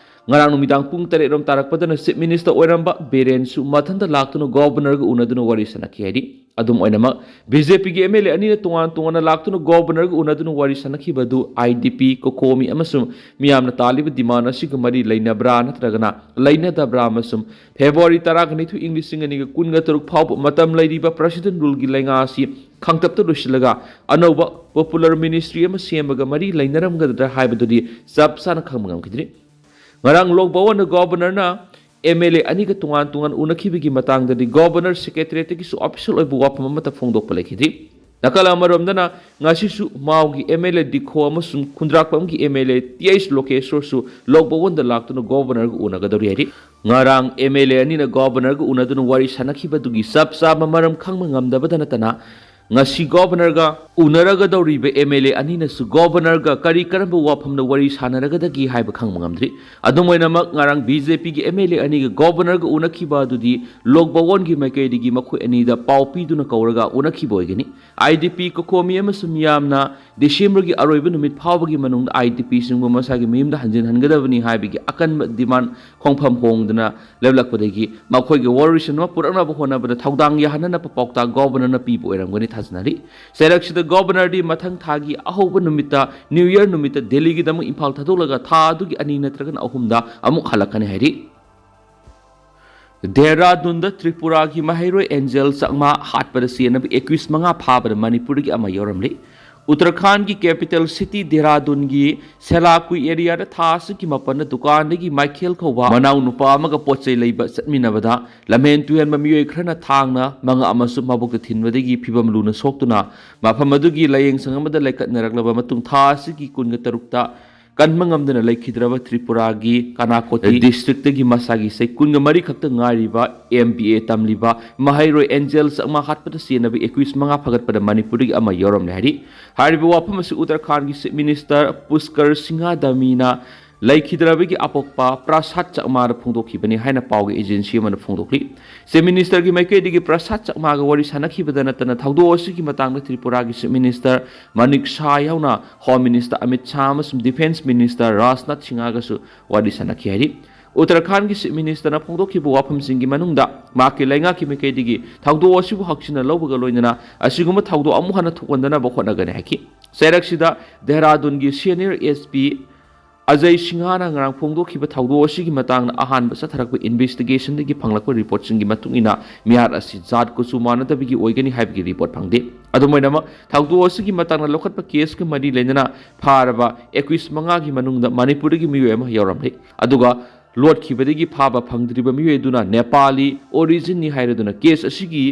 ꯉꯔꯥꯡ ꯅꯨꯃꯤꯗꯥꯡ ꯄꯨꯡ ꯇꯔꯦꯠ ꯔꯣꯝ ꯇꯥꯔꯛꯄꯗꯅ ꯆꯤꯐ ꯃꯤꯅꯤꯁꯇꯔ ꯑꯣꯏꯔꯝꯕ ꯕꯤꯔꯦꯟꯁꯨ ꯃꯊꯟꯇ ꯂꯥꯛꯇꯨꯅ ꯒꯣꯕꯔꯅꯔꯒ ꯎꯅꯗꯨꯅ ꯋꯥꯔꯤ ꯁꯥꯟꯅꯈꯤ ꯍꯥꯏꯔꯤ꯫ ꯑꯗꯨꯝ ꯑꯣꯏꯅꯃꯛ, ꯕꯤ ꯖꯦ ꯄꯤꯒꯤ ꯑꯦꯝ ꯑꯦꯜ ꯑꯦ ꯑꯅꯤꯅ ꯇꯣꯉꯥꯟ ꯇꯣꯉꯥꯟꯅ ꯂꯥꯛꯇꯨꯅ ꯒꯣꯕꯔꯅꯔꯒ ꯎꯅꯗꯨꯅ ꯋꯥꯔꯤ ꯁꯥꯟꯅꯈꯤꯕ ꯑꯗꯨ ꯑꯥꯏ ꯗꯤ ꯄꯤ, ꯀꯣꯀꯣꯃꯤ ꯑꯃꯁꯨꯡ ꯃꯤꯌꯥꯝꯅ ꯇꯥꯜꯂꯤꯕ ꯗꯤꯃꯥꯟ ꯑꯁꯤꯒ ꯃꯔꯤ ꯂꯩꯅꯕ꯭ꯔꯥ ꯅꯠꯇ꯭ꯔꯒꯅ ꯂꯩꯅꯗꯕ꯭ꯔꯥ ꯑꯃꯁꯨꯡ ꯐꯦꯕ꯭ꯔꯨꯋꯥꯔꯤ ꯇꯔꯥꯅꯤꯊꯣꯏ, ꯏꯪ ꯂꯤꯁꯤꯡ ꯑꯅꯤꯒ ꯀꯨꯟꯒ ꯇꯔꯨꯛ ꯐꯥꯎꯕ ꯃꯇꯝ ꯂꯩꯔꯤꯕ ꯄ꯭ꯔꯁꯤꯗꯦꯟ ꯔꯨꯜꯒꯤ ꯂꯩꯉꯥꯛ ꯑꯁꯤ ꯈꯥꯡꯇꯞꯇ ꯂꯣꯏꯁꯤꯜꯂꯒ ꯑꯅꯧꯕ ꯄꯣꯄꯨꯂꯔ ꯃꯤꯅꯤꯁꯇ꯭ꯔꯤ ꯑꯃ ꯁꯦꯝꯕꯒ ꯃꯔꯤ ꯂꯩꯅꯔꯝꯒꯗ꯭ꯔꯥ ꯍꯥꯏꯕꯗꯨꯗꯤ ꯆꯞ ꯆꯥꯅ ꯈꯪꯕ ꯉꯝꯈꯤꯗ꯭ꯔꯤ꯫ ꯉꯔꯥꯡ ꯂꯣꯛ ꯚꯋꯟꯗ ꯒꯣꯕꯔꯅꯔꯅ ꯑꯦꯝ ꯑꯦꯜ ꯑꯦ ꯑꯅꯤꯒ ꯇꯣꯉꯥꯟ ꯇꯣꯉꯥꯟ ꯎꯅꯈꯤꯕꯒꯤ ꯃꯇꯥꯡꯗꯗꯤ ꯒꯣꯕꯔꯅꯔ ꯁꯦꯀ꯭ꯔꯦꯇꯔꯤꯌꯦꯠꯇꯒꯤꯁꯨ ꯑꯣꯐꯤꯁꯤꯌꯦꯜ ꯑꯣꯏꯕ ꯋꯥꯐꯝ ꯑꯃꯠꯇ ꯐꯣꯡꯗꯣꯛꯄ ꯂꯩꯈꯤꯗ꯭ꯔꯤ꯫ ꯅꯥꯀꯜ ꯑꯃꯔꯣꯝꯗꯅ, ꯉꯁꯤꯁꯨ ꯃꯥꯎꯒꯤ ꯑꯦꯝ ꯑꯦꯜ ꯑꯦ ꯗꯤꯈꯣ ꯑꯃꯁꯨꯡ ꯈꯨꯟꯗ꯭ꯔꯥꯛꯄꯝꯒꯤ M L A T H ꯂꯣꯀꯦꯁꯣꯔꯁꯨ ꯂꯣꯛ ꯚꯋꯟꯗ ꯂꯥꯛꯇꯨꯅ ꯒꯣꯕꯔꯅꯔꯒ ꯎꯅꯒꯗꯧꯔꯤ ꯍꯥꯏꯔꯤ꯫ ꯉꯔꯥꯡ ꯑꯦꯝ ꯑꯦꯜ ꯑꯦ ꯑꯅꯤꯅ ꯒꯣꯕꯔꯅꯔꯒ ꯎꯅꯗꯨꯅ ꯋꯥꯔꯤ ꯁꯥꯟꯅꯈꯤꯕꯗꯨꯒꯤ ꯆꯞ ꯆꯥꯕ ꯃꯔꯝ ꯈꯪꯕ ꯉꯝꯗꯕꯗ ꯅꯠꯇꯅ, ꯉꯁꯤ ꯒꯣꯕꯔꯅꯔꯒ ꯎꯅꯔꯒꯗꯧꯔꯤꯕ ꯑꯦꯝ ꯑꯦꯜ ꯑꯦ ꯑꯅꯤꯅꯁꯨ ꯒꯣꯕꯔꯅꯔꯒ ꯀꯔꯤ ꯀꯔꯝꯕ ꯋꯥꯐꯝꯗ ꯋꯥꯔꯤ ꯁꯥꯟꯅꯔꯒꯗꯒꯦ ꯍꯥꯏꯕ ꯈꯪꯕ ꯉꯝꯗ꯭ꯔꯤ꯫ ꯑꯗꯨꯝ ꯑꯣꯏꯅꯃꯛ, ꯉꯔꯥꯡ ꯕꯤ ꯖꯦ ꯄꯤꯒꯤ ꯑꯦꯝ ꯑꯦꯜ ꯑꯦ ꯑꯅꯤꯒ ꯒꯣꯕꯔꯅꯔꯒ ꯎꯅꯈꯤꯕ ꯑꯗꯨꯗꯤ ꯂꯣꯛ ꯚꯋꯟꯒꯤ ꯃꯥꯏꯀꯩꯗꯒꯤ ꯃꯈꯣꯏ ꯑꯅꯤꯗ ꯄꯥꯎ ꯄꯤꯗꯨꯅ ꯀꯧꯔꯒ ꯎꯅꯈꯤꯕ ꯑꯣꯏꯒꯅꯤ꯫ ꯑꯥꯏ ꯗꯤ ꯄꯤ, ꯀꯣꯀꯣꯃꯤ ꯑꯃꯁꯨꯡ ꯃꯤꯌꯥꯝꯅ ꯗꯤꯁꯦꯝꯕꯔꯒꯤ ꯑꯔꯣꯏꯕ ꯅꯨꯃꯤꯠ ꯐꯥꯎꯕꯒꯤ ꯃꯅꯨꯡꯗ ꯑꯥꯏ ꯗꯤ ꯄꯤꯁꯤꯡꯕꯨ ꯃꯁꯥꯒꯤ ꯃꯌꯨꯝꯗ ꯍꯟꯖꯤꯟꯍꯟꯒꯗꯕꯅꯤ ꯍꯥꯏꯕꯒꯤ ꯑꯀꯟꯕ ꯗꯤꯃꯥꯟ ꯈꯣꯡꯐꯝ ꯍꯣꯡꯗꯅ ꯂꯦꯞꯂꯛꯄꯗꯒꯤ ꯃꯈꯣꯏꯒꯤ ꯋꯥꯔꯣꯏꯁꯤꯟ ꯑꯃ ꯄꯨꯔꯛꯅꯕ ꯍꯣꯠꯅꯕꯗ ꯊꯧꯗꯥꯡ ꯌꯥꯍꯟꯅꯅꯕ ꯄꯥꯎꯇꯥꯛ ꯒꯣꯕꯔꯅꯔꯅ ꯄꯤꯕ ꯑꯣꯏꯔꯝꯒꯅꯤ ꯊꯥꯖꯅꯔꯤ꯫ ꯆꯩꯔꯛꯁꯤꯗ ꯒꯣꯕꯔꯅꯔꯗꯤ ꯃꯊꯪ ꯊꯥꯒꯤ ꯑꯍꯧꯕ ꯅꯨꯃꯤꯠꯇ, ꯅ꯭ꯌꯨ ꯌꯔ ꯅꯨꯃꯤꯠꯇ ꯗꯦꯜꯂꯤꯒꯤꯗꯃꯛ ꯏꯝꯐꯥꯜ ꯊꯥꯗꯣꯛꯂꯒ ꯊꯥ ꯑꯗꯨꯒꯤ ꯑꯅꯤ ꯅꯠꯇ꯭ꯔꯒꯅ ꯑꯍꯨꯝꯗ ꯑꯃꯨꯛ ꯍꯜꯂꯛꯀꯅꯤ ꯍꯥꯏꯔꯤ꯫ ꯗꯦꯍꯔꯥꯗꯨꯟꯗ ꯇ꯭ꯔꯤꯄꯨꯔꯥꯒꯤ ꯃꯍꯩꯔꯣꯏ ꯑꯦꯟꯖꯦꯜ ꯆꯛꯃꯥ ꯍꯥꯠꯄꯗ ꯆꯦꯟꯅꯕ ꯑꯦꯀ꯭ꯌꯨꯁ ꯃꯉꯥ ꯐꯥꯕꯗ ꯃꯅꯤꯄꯨꯔꯗꯒꯤ ꯑꯃ ꯌꯥꯎꯔꯝꯂꯤ꯫ ꯎꯠꯇꯔꯈꯥꯟꯒꯤ ꯀꯦꯄꯤꯇꯦꯜ ꯁꯤꯇꯤ ꯗꯦꯍꯔꯥꯗꯨꯟꯒꯤ ꯁꯦꯂꯥꯀꯨꯏ ꯑꯦꯔꯤꯌꯥꯗ ꯊꯥ ꯑꯁꯤꯒꯤ ꯃꯥꯄꯟꯗ ꯗꯨꯀꯥꯟꯗꯒꯤ ꯃꯥꯏꯈꯦꯜ ꯀꯧꯕ ꯃꯅꯥꯎ ꯅꯨꯄꯥ ꯑꯃꯒ ꯄꯣꯠ ꯆꯩ ꯂꯩꯕ ꯆꯠꯃꯤꯟꯅꯕꯗ ꯂꯝꯍꯦꯟ ꯇꯨꯍꯦꯟꯕ ꯃꯤꯑꯣꯏ ꯈꯔꯅ ꯊꯥꯡꯅ ꯃꯉꯛ ꯑꯃꯁꯨꯡ ꯃꯕꯨꯛꯇ ꯊꯤꯟꯕꯗꯒꯤ ꯐꯤꯚꯝ ꯂꯨꯅ ꯁꯣꯛꯇꯨꯅ ꯃꯐꯝ ꯑꯗꯨꯒꯤ ꯂꯥꯌꯦꯡꯁꯪ ꯑꯃꯗ ꯂꯩꯈꯠꯅꯔꯛꯂꯕ ꯃꯇꯨꯡ ꯊꯥ ꯑꯁꯤꯒꯤ ꯀꯨꯟꯒ ꯇꯔꯨꯛꯇ ꯀꯟꯕ ꯉꯝꯗꯅ ꯂꯩꯈꯤꯗ꯭ꯔꯕ ꯇ꯭ꯔꯤꯄꯨꯔꯥꯒꯤ ꯀꯅꯥꯀꯣꯇꯤ ꯗꯤꯁꯇ꯭ꯔꯤꯛꯇꯒꯤ ꯃꯁꯥꯒꯤ ꯆꯍꯤ ꯀꯨꯟꯒ ꯃꯔꯤ ꯈꯛꯇ ꯉꯥꯏꯔꯤꯕ ꯑꯦꯝ ꯕꯤ ꯑꯦ ꯇꯝꯂꯤꯕ ꯃꯍꯩꯔꯣꯏ ꯑꯦꯟꯖꯦꯜ ꯆꯛꯃꯥ ꯍꯥꯠꯄꯗ ꯆꯦꯟꯅꯕ ꯑꯦꯀ꯭ꯌꯨꯁ ꯃꯉꯥ ꯐꯥꯒꯠꯄꯗ ꯃꯅꯤꯄꯨꯔꯗꯒꯤ ꯑꯃ ꯌꯥꯎꯔꯝꯂꯦ ꯍꯥꯏꯔꯤ꯫ ꯍꯥꯏꯔꯤꯕ ꯋꯥꯐꯝ ꯑꯁꯤ ꯎꯠꯇꯔꯈꯥꯟꯒꯤ ꯆꯤꯐ ꯃꯤꯅꯤꯁꯇꯔ ꯄꯨꯁꯀꯔ ꯁꯤꯡꯍ ꯙꯃꯤꯅ ꯂꯩꯈꯤꯗ꯭ꯔꯕꯒꯤ ꯑꯄꯣꯛꯄ ꯄ꯭ꯔꯁꯥꯗ ꯆꯛꯃꯥꯗ ꯐꯣꯡꯗꯣꯛꯈꯤꯕꯅꯤ ꯍꯥꯏꯅ ꯄꯥꯎꯒꯤ ꯑꯦꯖꯦꯟꯁꯤ ꯑꯃꯅ ꯐꯣꯡꯗꯣꯛꯂꯤ꯫ ꯆꯤꯐ ꯃꯤꯅꯤꯁꯇꯔꯒꯤ ꯃꯥꯏꯀꯩꯗꯒꯤ ꯄ꯭ꯔꯁꯥꯗ ꯆꯛꯃꯥꯒ ꯋꯥꯔꯤ ꯁꯥꯟꯅꯈꯤꯕꯗ ꯅꯠꯇꯅ ꯊꯧꯗꯣꯛ ꯑꯁꯤꯒꯤ ꯃꯇꯥꯡꯗ ꯇ꯭ꯔꯤꯄꯨꯔꯥꯒꯤ ꯆꯤꯐ ꯃꯤꯅꯤꯁꯇꯔ ꯃꯅꯤꯛ ꯁꯥꯍ ꯌꯥꯎꯅ ꯍꯣꯝ ꯃꯤꯅꯤꯁꯇꯔ ꯑꯃꯤꯠ ꯁꯥꯍ ꯑꯃꯁꯨꯡ ꯗꯤꯐꯦꯟꯁ ꯃꯤꯅꯤꯁꯇꯔ ꯔꯥꯖꯅꯥꯊ ꯁꯤꯡꯍꯒꯁꯨ ꯋꯥꯔꯤ ꯁꯥꯟꯅꯈꯤ ꯍꯥꯏꯔꯤ꯫ ꯎꯠꯇꯔꯈꯥꯟꯒꯤ ꯆꯤꯐ ꯃꯤꯅꯤꯁꯇꯔꯅ ꯐꯣꯡꯗꯣꯛꯈꯤꯕ ꯋꯥꯐꯝꯁꯤꯡꯒꯤ ꯃꯅꯨꯡꯗ ꯃꯍꯥꯛꯀꯤ ꯂꯩꯉꯥꯛꯀꯤ ꯃꯥꯏꯀꯩꯗꯒꯤ ꯊꯧꯗꯣꯛ ꯑꯁꯤꯕꯨ ꯍꯛꯆꯤꯟꯅ ꯂꯧꯕꯒ ꯂꯣꯏꯅꯅ ꯑꯁꯤꯒꯨꯝꯕ ꯊꯧꯗꯣꯛ ꯑꯃꯨꯛ ꯍꯟꯅ ꯊꯣꯛꯍꯟꯗꯅꯕ ꯍꯣꯠꯅꯒꯅꯤ ꯍꯥꯏꯈꯤ꯫ ꯆꯩꯔꯛꯁꯤꯗ ꯗꯦꯍꯔꯥꯗꯨꯟꯒꯤ ꯁꯦꯅꯤꯌꯔ ꯑꯦꯁ ꯄꯤ ꯑꯖꯌ ꯁꯤꯡꯍꯅ ꯉꯔꯥꯡ ꯐꯣꯡꯗꯣꯛꯈꯤꯕ ꯊꯧꯗꯣꯛ ꯑꯁꯤꯒꯤ ꯃꯇꯥꯡꯗ ꯑꯍꯥꯟꯕ ꯆꯠꯊꯔꯛꯄ ꯏꯟꯚꯦꯁꯇꯤꯒꯦꯁꯟꯗꯒꯤ ꯐꯪꯂꯛꯄ ꯔꯤꯄꯣꯔꯠꯁꯤꯡꯒꯤ ꯃꯇꯨꯡ ꯏꯟꯅ ꯃꯤꯍꯥꯠ ꯑꯁꯤ ꯖꯥꯠ ꯀꯨꯆꯨ ꯃꯥꯟꯅꯗꯕꯒꯤ ꯑꯣꯏꯒꯅꯤ ꯍꯥꯏꯕꯒꯤ ꯔꯤꯄꯣꯔꯠ ꯐꯪꯗꯦ꯫ ꯑꯗꯨꯝ ꯑꯣꯏꯅꯃꯛ, ꯊꯧꯗꯣꯛ ꯑꯁꯤꯒꯤ ꯃꯇꯥꯡꯗ ꯂꯧꯈꯠꯄ ꯀꯦꯁꯀ ꯃꯔꯤ ꯂꯩꯅꯅ ꯐꯥꯔꯕ ꯑꯦꯀ꯭ꯌꯨꯁ ꯃꯉꯥꯒꯤ ꯃꯅꯨꯡꯗ ꯃꯅꯤꯄꯨꯔꯗꯒꯤ ꯃꯤꯑꯣꯏ ꯑꯃ ꯌꯥꯎꯔꯝꯂꯦ꯫ ꯑꯗꯨꯒ ꯂꯣꯠꯈꯤꯕꯗꯒꯤ ꯐꯥꯕ ꯐꯪꯗ꯭ꯔꯤꯕ ꯃꯤꯑꯣꯏ ꯑꯗꯨꯅ ꯅꯦꯄꯥꯂꯤ ꯑꯣꯔꯤꯖꯤꯟꯅꯤ ꯍꯥꯏꯔꯗꯨꯅ ꯀꯦꯁ ꯑꯁꯤꯒꯤ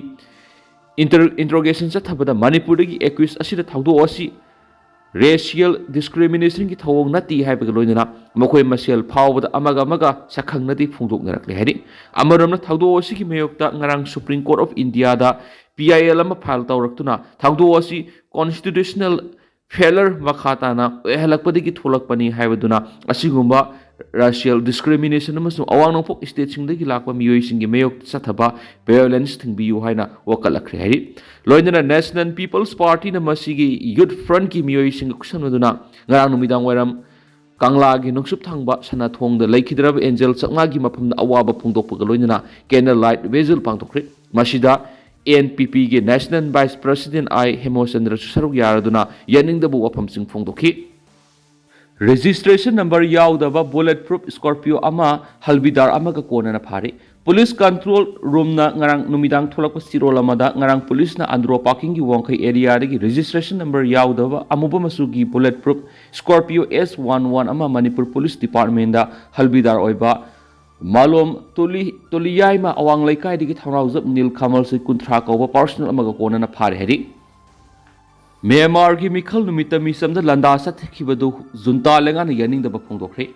ꯏꯟꯇꯔ ꯏꯟꯇ꯭ꯔꯣꯒꯦꯁꯟ ꯆꯠꯊꯕꯗ ꯃꯅꯤꯄꯨꯔꯗꯒꯤ ꯑꯦꯀ꯭ꯌꯨꯁ ꯑꯁꯤꯗ ꯊꯧꯗꯣꯛ ꯑꯁꯤ ꯔꯦꯁꯤꯌꯦꯜ ꯗꯤꯁꯀ꯭ꯔꯤꯃꯤꯅꯦꯁꯟꯒꯤ ꯊꯧꯑꯣꯡ ꯅꯠꯇꯦ ꯍꯥꯏꯕꯒ ꯂꯣꯏꯅꯅ ꯃꯈꯣꯏ ꯃꯁꯦꯜ ꯐꯥꯎꯕꯗ ꯑꯃꯒ ꯑꯃꯒ ꯁꯛꯈꯪꯅꯗꯦ ꯐꯣꯡꯗꯣꯛꯅꯔꯛꯂꯦ ꯍꯥꯏꯔꯤ꯫ ꯑꯃꯔꯣꯝꯅ ꯊꯧꯗꯣꯛ ꯑꯁꯤꯒꯤ ꯃꯥꯌꯣꯛꯇ ꯉꯔꯥꯡ ꯁꯨꯄ꯭ꯔꯤꯝ ꯀꯣꯔꯠ ꯑꯣꯐ ꯏꯟꯗꯤꯌꯥꯗ ꯄꯤ ꯑꯥꯏ ꯑꯦꯜ ꯑꯃ ꯐꯥꯏꯜ ꯇꯧꯔꯛꯇꯨꯅ ꯊꯧꯗꯣꯛ ꯑꯁꯤ ꯀꯣꯟꯁꯇꯤꯇ꯭ꯌꯨꯁꯅꯦꯜ ꯐꯦꯂꯔ ꯃꯈꯥ ꯇꯥꯅ ꯑꯣꯏꯍꯜꯂꯛꯄꯗꯒꯤ ꯊꯣꯛꯂꯛꯄꯅꯤ ꯍꯥꯏꯕꯗꯨꯅ ꯑꯁꯤꯒꯨꯝꯕ ꯔꯦꯁꯤꯌꯦꯜ ꯗꯤꯁꯀ꯭ꯔꯤꯃꯤꯅꯦꯁꯟ ꯑꯃꯁꯨꯡ ꯑꯋꯥꯡ ꯅꯣꯡꯄꯣꯛ ꯁ꯭ꯇꯦꯠꯁꯤꯡꯗꯒꯤ ꯂꯥꯛꯄ ꯃꯤꯑꯣꯏꯁꯤꯡꯒꯤ ꯃꯥꯌꯣꯛꯇ ꯆꯠꯊꯕ ꯚꯥꯏꯑꯣꯂꯦꯟꯁ ꯊꯤꯡꯕꯤꯌꯨ ꯍꯥꯏꯅ ꯋꯥꯀꯠꯂꯛꯈ꯭ꯔꯦ ꯍꯥꯏꯔꯤ꯫ ꯂꯣꯏꯅꯅ ꯅꯦꯁꯅꯦꯜ ꯄꯤꯄꯜꯁ ꯄꯥꯔꯇꯤꯅ ꯃꯁꯤꯒꯤ ꯌꯨꯠ ꯐ꯭ꯔꯟꯠꯀꯤ ꯃꯤꯑꯣꯏꯁꯤꯡꯒ ꯈꯨꯠꯁꯝꯅꯗꯨꯅ ꯉꯔꯥꯡ ꯅꯨꯃꯤꯗꯥꯡ ꯋꯥꯏꯔꯝ ꯀꯪꯂꯥꯒꯤ ꯅꯣꯡꯆꯨꯞ ꯊꯪꯕ ꯁꯅꯥꯊꯣꯡꯗ ꯂꯩꯈꯤꯗ꯭ꯔꯕ ꯑꯦꯟꯖꯦꯜ ꯆꯛꯃꯥꯒꯤ ꯃꯐꯝꯗ ꯑꯋꯥꯕ ꯐꯣꯡꯗꯣꯛꯄꯒ ꯂꯣꯏꯅꯅ ꯀꯦꯟꯗꯜ ꯂꯥꯏꯠ ꯚꯤꯖꯤꯜ ꯄꯥꯡꯊꯣꯛꯈ꯭ꯔꯦ꯫ ꯃꯁꯤꯗ ꯑꯦꯟ ꯄꯤ ꯄꯤꯒꯤ ꯅꯦꯁꯅꯦꯜ ꯚꯥꯏꯁ ꯄ꯭ꯔꯁꯤꯗꯦꯟꯠ ꯑꯥꯏ ꯍꯦꯃꯣꯆꯟꯗ꯭ꯔꯁꯨ ꯁꯔꯨꯛ ꯌꯥꯔꯗꯨꯅ ꯌꯥꯅꯤꯡꯗꯕ ꯋꯥꯐꯝꯁꯤꯡ ꯐꯣꯡꯗꯣꯛꯈꯤ꯫ ꯔꯦꯖꯤꯁꯇ꯭ꯔꯦꯁꯟ ꯅꯝꯕꯔ ꯌꯥꯎꯗꯕ ꯕꯨꯂꯦꯠ ꯄ꯭ꯔꯨꯐ ꯁ꯭ꯀꯣꯔꯄꯤꯌꯣ ꯑꯃ ꯍꯜꯕꯤꯗꯥꯔ ꯑꯃꯒ ꯀꯣꯟꯅꯅ ꯐꯥꯔꯤ꯫ ꯄꯨꯂꯤꯁ ꯀꯟꯇ꯭ꯔꯣꯜ ꯔꯨꯝꯅ ꯉꯔꯥꯡ ꯅꯨꯃꯤꯗꯥꯡ ꯊꯣꯛꯂꯛꯄ ꯆꯤꯔꯣꯜ ꯑꯃꯗ ꯉꯔꯥꯡ ꯄꯨꯂꯤꯁꯅ ꯑꯟꯗ꯭ꯔꯣ ꯄꯥꯔꯀꯤꯡꯒꯤ ꯋꯥꯡꯈꯩ ꯑꯦꯔꯤꯌꯥꯗꯒꯤ ꯔꯦꯖꯤꯁꯇ꯭ꯔꯦꯁꯟ ꯅꯝꯕꯔ ꯌꯥꯎꯗꯕ ꯑꯃꯨꯕ ꯃꯆꯨꯒꯤ ꯕꯨꯂꯦꯠ ꯄ꯭ꯔꯨꯐ ꯁ꯭ꯀꯣꯔꯄꯤꯌꯣ ꯑꯦꯁ ꯋꯥꯟ ꯋꯥꯟ ꯑꯃ ꯃꯅꯤꯄꯨꯔ ꯄꯨꯂꯤꯁ ꯗꯤꯄꯥꯔꯠꯃꯦꯟꯗ ꯍꯜꯕꯤꯗꯥꯔ ꯑꯣꯏꯕ ꯃꯥꯂꯣꯝ ꯇꯣꯂꯤ ꯇꯣꯂꯤꯌꯥꯏꯃ ꯑꯋꯥꯡ ꯂꯩꯀꯥꯏꯗꯒꯤ ꯊꯧꯅꯥꯎꯖꯝ ꯅꯤꯜ ꯈꯃꯜꯁꯤ ꯀꯨꯟꯊ꯭ꯔꯥ ꯀꯧꯕ ꯄꯥꯔꯁꯅꯦꯜ ꯑꯃꯒ ꯀꯣꯟꯅꯅ ꯐꯥꯔꯦ ꯍꯥꯏꯔꯤ꯫ ꯃ꯭ꯌꯥꯟꯃꯥꯔꯒꯤ ꯃꯤꯈꯜ ꯅꯨꯃꯤꯠꯇ ꯃꯤꯆꯝꯗ ꯂꯥꯟꯗꯥ ꯆꯠꯊꯈꯤꯕꯗꯨ ꯖꯨꯟꯇꯥ ꯂꯩꯉꯥꯛꯅ ꯌꯥꯅꯤꯡꯗꯕ ꯐꯣꯡꯗꯣꯛꯈ꯭ꯔꯦ꯫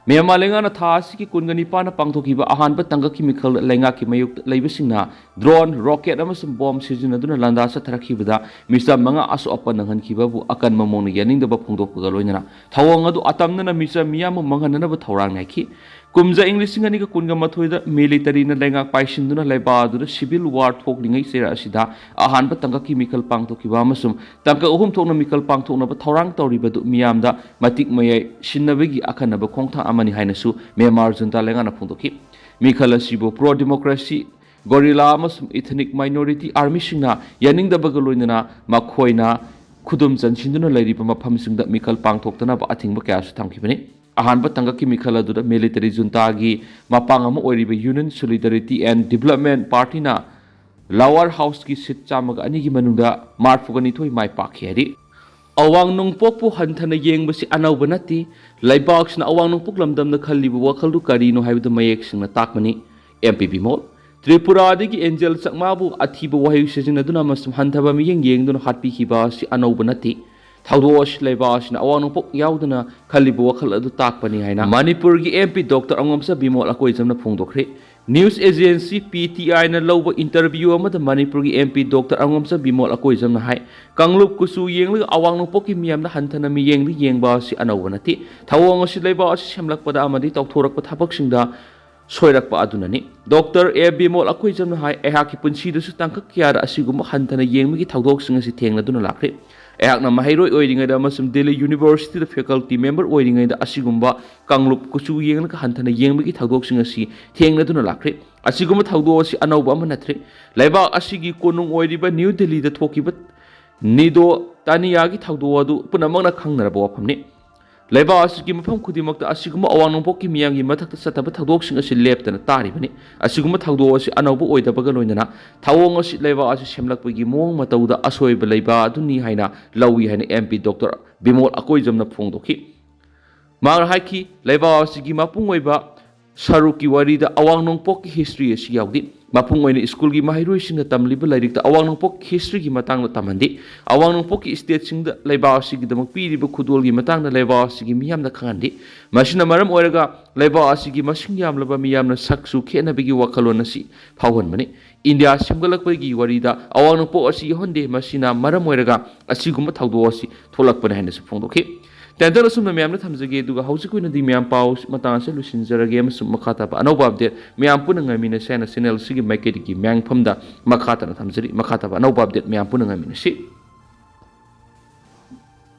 ꯃ꯭ꯌꯥꯟꯃꯥꯔ ꯂꯩꯉꯥꯛꯅ ꯊꯥ ꯑꯁꯤꯒꯤ ꯀꯨꯟꯒ ꯅꯤꯄꯥꯟꯗ ꯄꯥꯡꯊꯣꯛꯈꯤꯕ ꯑꯍꯥꯟꯕ ꯇꯥꯡꯀꯛꯀꯤ ꯃꯤꯈꯜꯗ ꯂꯩꯉꯥꯛꯀꯤ ꯃꯥꯌꯣꯛꯇ ꯂꯩꯕꯁꯤꯡꯅ drone, rocket ꯑꯃꯁꯨꯡ bomb ꯁꯤꯖꯤꯟꯅꯗꯨꯅ ꯂꯥꯟꯗꯥ ꯆꯠꯊꯔꯛꯈꯤꯕꯗ ꯃꯤꯆꯝ ꯃꯉꯥ ꯑꯁꯣꯛ ꯑꯄꯟ ꯅꯪꯍꯟꯈꯤꯕꯕꯨ ꯑꯀꯟꯕ ꯃꯑꯣꯡꯗ ꯌꯥꯅꯤꯡꯗꯕ ꯐꯣꯡꯗꯣꯛꯄꯒ ꯂꯣꯏꯅꯅ ꯊꯧꯑꯣꯡ ꯑꯗꯨ ꯑꯇꯝꯅꯅ ꯃꯤꯆꯝ ꯃꯤꯌꯥꯝꯕꯨ ꯃꯥꯡꯍꯟꯅꯅꯕ ꯊꯧꯔꯥꯡ ꯅꯥꯏꯈꯤ꯫ ꯀꯨꯝꯖꯥ ꯏꯪ ꯂꯤꯁꯤꯡ ꯑꯅꯤꯒ ꯀꯨꯟꯒ ꯃꯥꯊꯣꯏꯗ military ꯅ ꯂꯩꯉꯥꯛ ꯄꯥꯏꯁꯤꯟꯗꯨꯅ ꯂꯩꯕꯥꯛ ꯑꯗꯨꯗ civil war ꯊꯣꯛꯂꯤꯉꯩ ꯆꯩꯔꯛ ꯑꯁꯤꯗ ꯑꯍꯥꯟꯕ ꯇꯥꯡꯀꯛꯀꯤ ꯃꯤꯈꯜ ꯄꯥꯡꯊꯣꯛꯈꯤꯕ ꯑꯃꯁꯨꯡ ꯇꯥꯡꯀꯛ ꯑꯍꯨꯝ ꯊꯣꯛꯅ ꯃꯤꯈꯜ ꯄꯥꯡꯊꯣꯛꯅꯕ ꯊꯧꯔꯥꯡ ꯇꯧꯔꯤꯕꯗꯨ ꯃꯤꯌꯥꯝꯗ ꯃꯇꯤꯛ ꯃꯌꯥꯏ ꯁꯤꯟꯅꯕꯒꯤ ꯑꯈꯟꯅꯕ ꯈꯣꯡꯊꯥꯡ ꯑꯃꯅꯤ ꯍꯥꯏꯅꯁꯨ ꯃ꯭ꯌꯥꯟꯃꯥꯔ ꯖꯨꯟꯇꯥ ꯂꯩꯉꯥꯛꯅ ꯐꯣꯡꯗꯣꯛꯈꯤ꯫ ꯃꯤꯈꯜ ꯑꯁꯤꯕꯨ pro democracy, guerrilla ꯑꯃꯁꯨꯡ ethnic minority army ꯁꯤꯡꯅ ꯌꯥꯅꯤꯡꯗꯕꯒ ꯂꯣꯏꯅꯅ ꯃꯈꯣꯏꯅ ꯈꯨꯗꯨꯝ ꯆꯟꯁꯤꯟꯗꯨꯅ ꯂꯩꯔꯤꯕ ꯃꯐꯝꯁꯤꯡꯗ ꯃꯤꯈꯜ ꯄꯥꯡꯊꯣꯛꯇꯅꯕ ꯑꯊꯤꯡꯕ ꯀꯌꯥꯁꯨ ꯊꯝꯈꯤꯕꯅꯤ꯫ ꯑꯍꯥꯟꯕ ꯇꯥꯡꯀꯛꯀꯤ ꯃꯤꯈꯜ ꯑꯗꯨꯗ military ꯖꯨꯟꯇꯥꯒꯤ ꯃꯄꯥꯡ ꯑꯃ ꯑꯣꯏꯔꯤꯕ Union Solidarity and Development Party ꯅ Lower House ꯀꯤ seat ꯆꯥꯝꯃꯒ ꯑꯅꯤꯒꯤ ꯃꯅꯨꯡꯗ ꯃꯔꯤꯐꯨꯒ ꯅꯤꯊꯣꯏ ꯃꯥꯏ ꯄꯥꯛꯈꯤ ꯍꯥꯏꯔꯤ꯫ ꯑꯋꯥꯡ ꯅꯣꯡꯄꯣꯛꯄꯨ ꯍꯟꯊꯅ ꯌꯦꯡꯕꯁꯤ ꯑꯅꯧꯕ ꯅꯠꯇꯦ꯫ ꯂꯩꯕꯥꯛꯁꯤꯅ ꯑꯋꯥꯡ ꯅꯣꯡꯄꯣꯛ ꯂꯝꯗꯝꯗ ꯈꯜꯂꯤꯕ ꯋꯥꯈꯜꯗꯨ ꯀꯔꯤꯅꯣ ꯍꯥꯏꯕꯗꯨ ꯃꯌꯦꯛ ꯁꯦꯡꯅ ꯇꯥꯛꯄꯅꯤ꯫ M P Bimol. ꯇ꯭ꯔꯤꯄꯨꯔꯥꯗꯒꯤ ꯑꯦꯟꯖꯦꯜ ꯆꯛꯃꯥꯕꯨ ꯑꯊꯤꯕ ꯋꯥꯍꯩ ꯁꯤꯖꯤꯟꯅꯗꯨꯅ ꯑꯃꯁꯨꯡ ꯍꯟꯊꯕ ꯃꯤꯠꯌꯦꯡ ꯌꯦꯡꯗꯨꯅ ꯍꯥꯠꯄꯤꯈꯤꯕ ꯑꯁꯤ ꯑꯅꯧꯕ ꯅꯠꯇꯦ꯫ ꯊꯧꯗꯣꯛ ꯑꯁꯤ ꯂꯩꯕꯥꯛ ꯑꯁꯤꯅ ꯑꯋꯥꯡ ꯅꯣꯡꯄꯣꯛ ꯌꯥꯎꯗꯅ ꯈꯜꯂꯤꯕ ꯋꯥꯈꯜ ꯑꯗꯨ ꯇꯥꯛꯄꯅꯤ ꯍꯥꯏꯅ ꯃꯅꯤꯄꯨꯔꯒꯤ M P doctor Angomcha Bimol ꯑꯀꯣꯏꯖꯝꯅ ꯐꯣꯡꯗꯣꯛꯈ꯭ꯔꯦ꯫ News agency P T I ꯅ ꯂꯧꯕ interview ꯑꯃꯗ ꯃꯅꯤꯄꯨꯔꯒꯤ M P doctor Angomcha Bimol ꯑꯀꯣꯏꯖꯝꯅ ꯍꯥꯏ, ꯀꯥꯡꯂꯨꯞ ꯀꯨꯆꯨ ꯌꯦꯡꯂꯒ ꯑꯋꯥꯡ ꯅꯣꯡꯄꯣꯛꯀꯤ ꯃꯤꯌꯥꯝꯅ ꯍꯟꯊꯅ ꯃꯤꯠꯌꯦꯡꯗ ꯌꯦꯡꯕ ꯑꯁꯤ ꯑꯅꯧꯕ ꯅꯠꯇꯦ꯫ ꯊꯧꯑꯣꯡ ꯑꯁꯤ ꯂꯩꯕꯥꯛ ꯑꯁꯤ ꯁꯦꯝꯂꯛꯄꯗ ꯑꯃꯗꯤ ꯇꯧꯊꯣꯔꯛꯄ ꯊꯕꯛꯁꯤꯡꯗ ꯁꯣꯏꯔꯛꯄ ꯑꯗꯨꯅꯅꯤ꯫ ꯗꯣꯛꯇꯔ ꯑꯦ ꯕꯤꯃꯣꯜ ꯑꯀꯣꯏꯖꯝꯅ ꯍꯥꯏ, ꯑꯩꯍꯥꯛꯀꯤ ꯄꯨꯟꯁꯤꯗꯁꯨ ꯇꯥꯡꯀꯛ ꯀꯌꯥꯗ ꯑꯁꯤꯒꯨꯝꯕ ꯍꯟꯊꯅ ꯌꯦꯡꯕꯒꯤ ꯊꯧꯗꯣꯛꯁꯤꯡ ꯑꯁꯤ ꯊꯦꯡꯅꯗꯨꯅ ꯂꯥꯛꯈ꯭ꯔꯦ꯫ ꯑꯩꯍꯥꯛꯅ ꯃꯍꯩꯔꯣꯏ ꯑꯣꯏꯔꯤꯉꯩꯗ ꯑꯃꯁꯨꯡ ꯗꯤꯜꯂꯤ ꯌꯨꯅꯤꯚꯔꯁꯤꯇꯤꯗ faculty member ꯑꯣꯏꯔꯤꯉꯩꯗ ꯑꯁꯤꯒꯨꯝꯕ ꯀꯥꯡꯂꯨꯞ ꯀꯨꯆꯨ ꯌꯦꯡꯂꯒ ꯍꯟꯊꯅ ꯌꯦꯡꯕꯒꯤ ꯊꯧꯗꯣꯛꯁꯤꯡ ꯑꯁꯤ ꯊꯦꯡꯅꯗꯨꯅ ꯂꯥꯛꯈ꯭ꯔꯦ꯫ ꯑꯁꯤꯒꯨꯝꯕ ꯊꯧꯗꯣꯛ ꯑꯁꯤ ꯑꯅꯧꯕ ꯑꯃ ꯅꯠꯇ꯭ꯔꯦ꯫ ꯂꯩꯕꯥꯛ ꯑꯁꯤꯒꯤ ꯀꯣꯅꯨꯡ ꯑꯣꯏꯔꯤꯕ ꯅ꯭ꯌꯨ ꯗꯤꯜꯂꯤꯗ ꯊꯣꯛꯈꯤꯕ ꯅꯤꯗꯣ ꯇꯥꯅꯤꯌꯥꯒꯤ ꯊꯧꯗꯣꯛ ꯑꯗꯨ ꯄꯨꯝꯅꯃꯛꯅ ꯈꯪꯅꯔꯕ ꯋꯥꯐꯝꯅꯤ꯫ ꯂꯩꯕꯥꯛ ꯑꯁꯤꯒꯤ ꯃꯐꯝ ꯈꯨꯗꯤꯡꯃꯛꯇ ꯑꯁꯤꯒꯨꯝꯕ ꯑꯋꯥꯡ ꯅꯣꯡꯄꯣꯛꯀꯤ ꯃꯤꯌꯥꯝꯒꯤ ꯃꯊꯛꯇ ꯆꯠꯊꯕ ꯊꯧꯗꯣꯛꯁꯤꯡ ꯑꯁꯤ ꯂꯦꯞꯇꯅ ꯇꯥꯔꯤꯕꯅꯤ꯫ ꯑꯁꯤꯒꯨꯝꯕ ꯊꯧꯗꯣꯛ ꯑꯁꯤ ꯑꯅꯧꯕ ꯑꯣꯏꯗꯕꯒ ꯂꯣꯏꯅꯅ ꯊꯧꯑꯣꯡ ꯑꯁꯤ ꯂꯩꯕꯥꯛ ꯑꯁꯤ ꯁꯦꯝꯂꯛꯄꯒꯤ ꯃꯑꯣꯡ ꯃꯇꯧꯗ ꯑꯁꯣꯏꯕ ꯂꯩꯕ ꯑꯗꯨꯅꯤ ꯍꯥꯏꯅ ꯂꯧꯏ ꯍꯥꯏꯅ ꯑꯦꯝ ꯄꯤ ꯗꯣꯛꯇꯔ ꯕꯤꯃꯣꯜ ꯑꯀꯣꯏꯖꯝꯅ ꯐꯣꯡꯗꯣꯛꯈꯤ꯫ ꯃꯍꯥꯛꯅ ꯍꯥꯏꯈꯤ, ꯂꯩꯕꯥꯛ ꯑꯁꯤꯒꯤ ꯃꯄꯨꯡ ꯑꯣꯏꯕ ꯁꯔꯨꯛꯀꯤ ꯋꯥꯔꯤꯗ ꯑꯋꯥꯡ ꯅꯣꯡꯄꯣꯛꯀꯤ ꯍꯤꯁꯇ꯭ꯔꯤ ꯑꯁꯤ ꯌꯥꯎꯗꯦ꯫ ꯃꯄꯨꯡ ꯑꯣꯏꯅ ꯁ꯭ꯀꯨꯜꯒꯤ ꯃꯍꯩꯔꯣꯏꯁꯤꯡꯅ ꯇꯝꯂꯤꯕ ꯂꯥꯏꯔꯤꯛꯇ ꯑꯋꯥꯡ ꯅꯣꯡꯄꯣꯛꯀꯤ ꯍꯤꯁꯇ꯭ꯔꯤꯒꯤ ꯃꯇꯥꯡꯗ ꯇꯝꯍꯟꯗꯦ꯫ ꯑꯋꯥꯡ ꯅꯣꯡꯄꯣꯛꯀꯤ ꯁ꯭ꯇꯦꯠꯁꯤꯡꯗ ꯂꯩꯕꯥꯛ ꯑꯁꯤꯒꯤꯗꯃꯛ ꯄꯤꯔꯤꯕ ꯈꯨꯗꯣꯜꯒꯤ ꯃꯇꯥꯡꯗ ꯂꯩꯕꯥꯛ ꯑꯁꯤꯒꯤ ꯃꯤꯌꯥꯝꯗ ꯈꯪꯍꯟꯗꯦ꯫ ꯃꯁꯤꯅ ꯃꯔꯝ ꯑꯣꯏꯔꯒ ꯂꯩꯕꯥꯛ ꯑꯁꯤꯒꯤ ꯃꯁꯤꯡ ꯌꯥꯝꯂꯕ ꯃꯤꯌꯥꯝꯅ ꯁꯛ ꯆꯨ ꯈꯦꯠꯅꯕꯒꯤ ꯋꯥꯈꯜꯂꯣꯟ ꯑꯁꯤ ꯐꯥꯎꯍꯟꯕꯅꯤ꯫ ꯏꯟꯗꯤꯌꯥ ꯁꯦꯝꯒꯠꯂꯛꯄꯒꯤ ꯋꯥꯔꯤꯗ ꯑꯋꯥꯡ ꯅꯣꯡꯄꯣꯛ ꯑꯁꯤ ꯌꯥꯎꯍꯟꯗꯦ꯫ ꯃꯁꯤꯅ ꯃꯔꯝ ꯑꯣꯏꯔꯒ ꯑꯁꯤꯒꯨꯝꯕ ꯊꯧꯗꯣꯛ ꯑꯁꯤ ꯊꯣꯛꯂꯛꯄꯅꯤ ꯍꯥꯏꯅꯁꯨ ꯐꯣꯡꯗꯣꯛꯈꯤ꯫ ꯇꯦꯟꯇꯜ ꯑꯁꯨꯝꯅ ꯃꯌꯥꯝꯗ ꯊꯝꯖꯒꯦ, ꯑꯗꯨꯒ ꯍꯧꯖꯤꯛꯀꯤ ꯑꯣꯏꯅꯗꯤ ꯃꯌꯥꯝ ꯄꯥꯎ ꯃꯇꯥꯡ ꯑꯁꯤꯗ ꯂꯣꯏꯁꯤꯟꯖꯔꯒꯦ, ꯑꯃꯁꯨꯡ ꯃꯈꯥ ꯇꯥꯕ ꯑꯅꯧꯕ ꯑꯞꯗꯦꯠ ꯃꯌꯥꯝ ꯄꯨꯟꯅ ꯉꯥꯏꯃꯤꯟꯅꯁꯦ ꯍꯥꯏꯅ ꯆꯦꯅꯦꯜ ꯑꯁꯤꯒꯤ ꯃꯥꯏꯀꯩꯗꯒꯤ ꯃꯌꯥꯝꯐꯝꯗ ꯃꯈꯥ ꯇꯥꯅ ꯊꯝꯖꯔꯤ꯫ ꯃꯈꯥ ꯇꯥꯕ ꯑꯅꯧꯕ ꯑꯞꯗꯦꯠ ꯃꯌꯥꯝ ꯄꯨꯟꯅ ꯉꯥꯏꯃꯤꯟꯅꯁꯤ꯫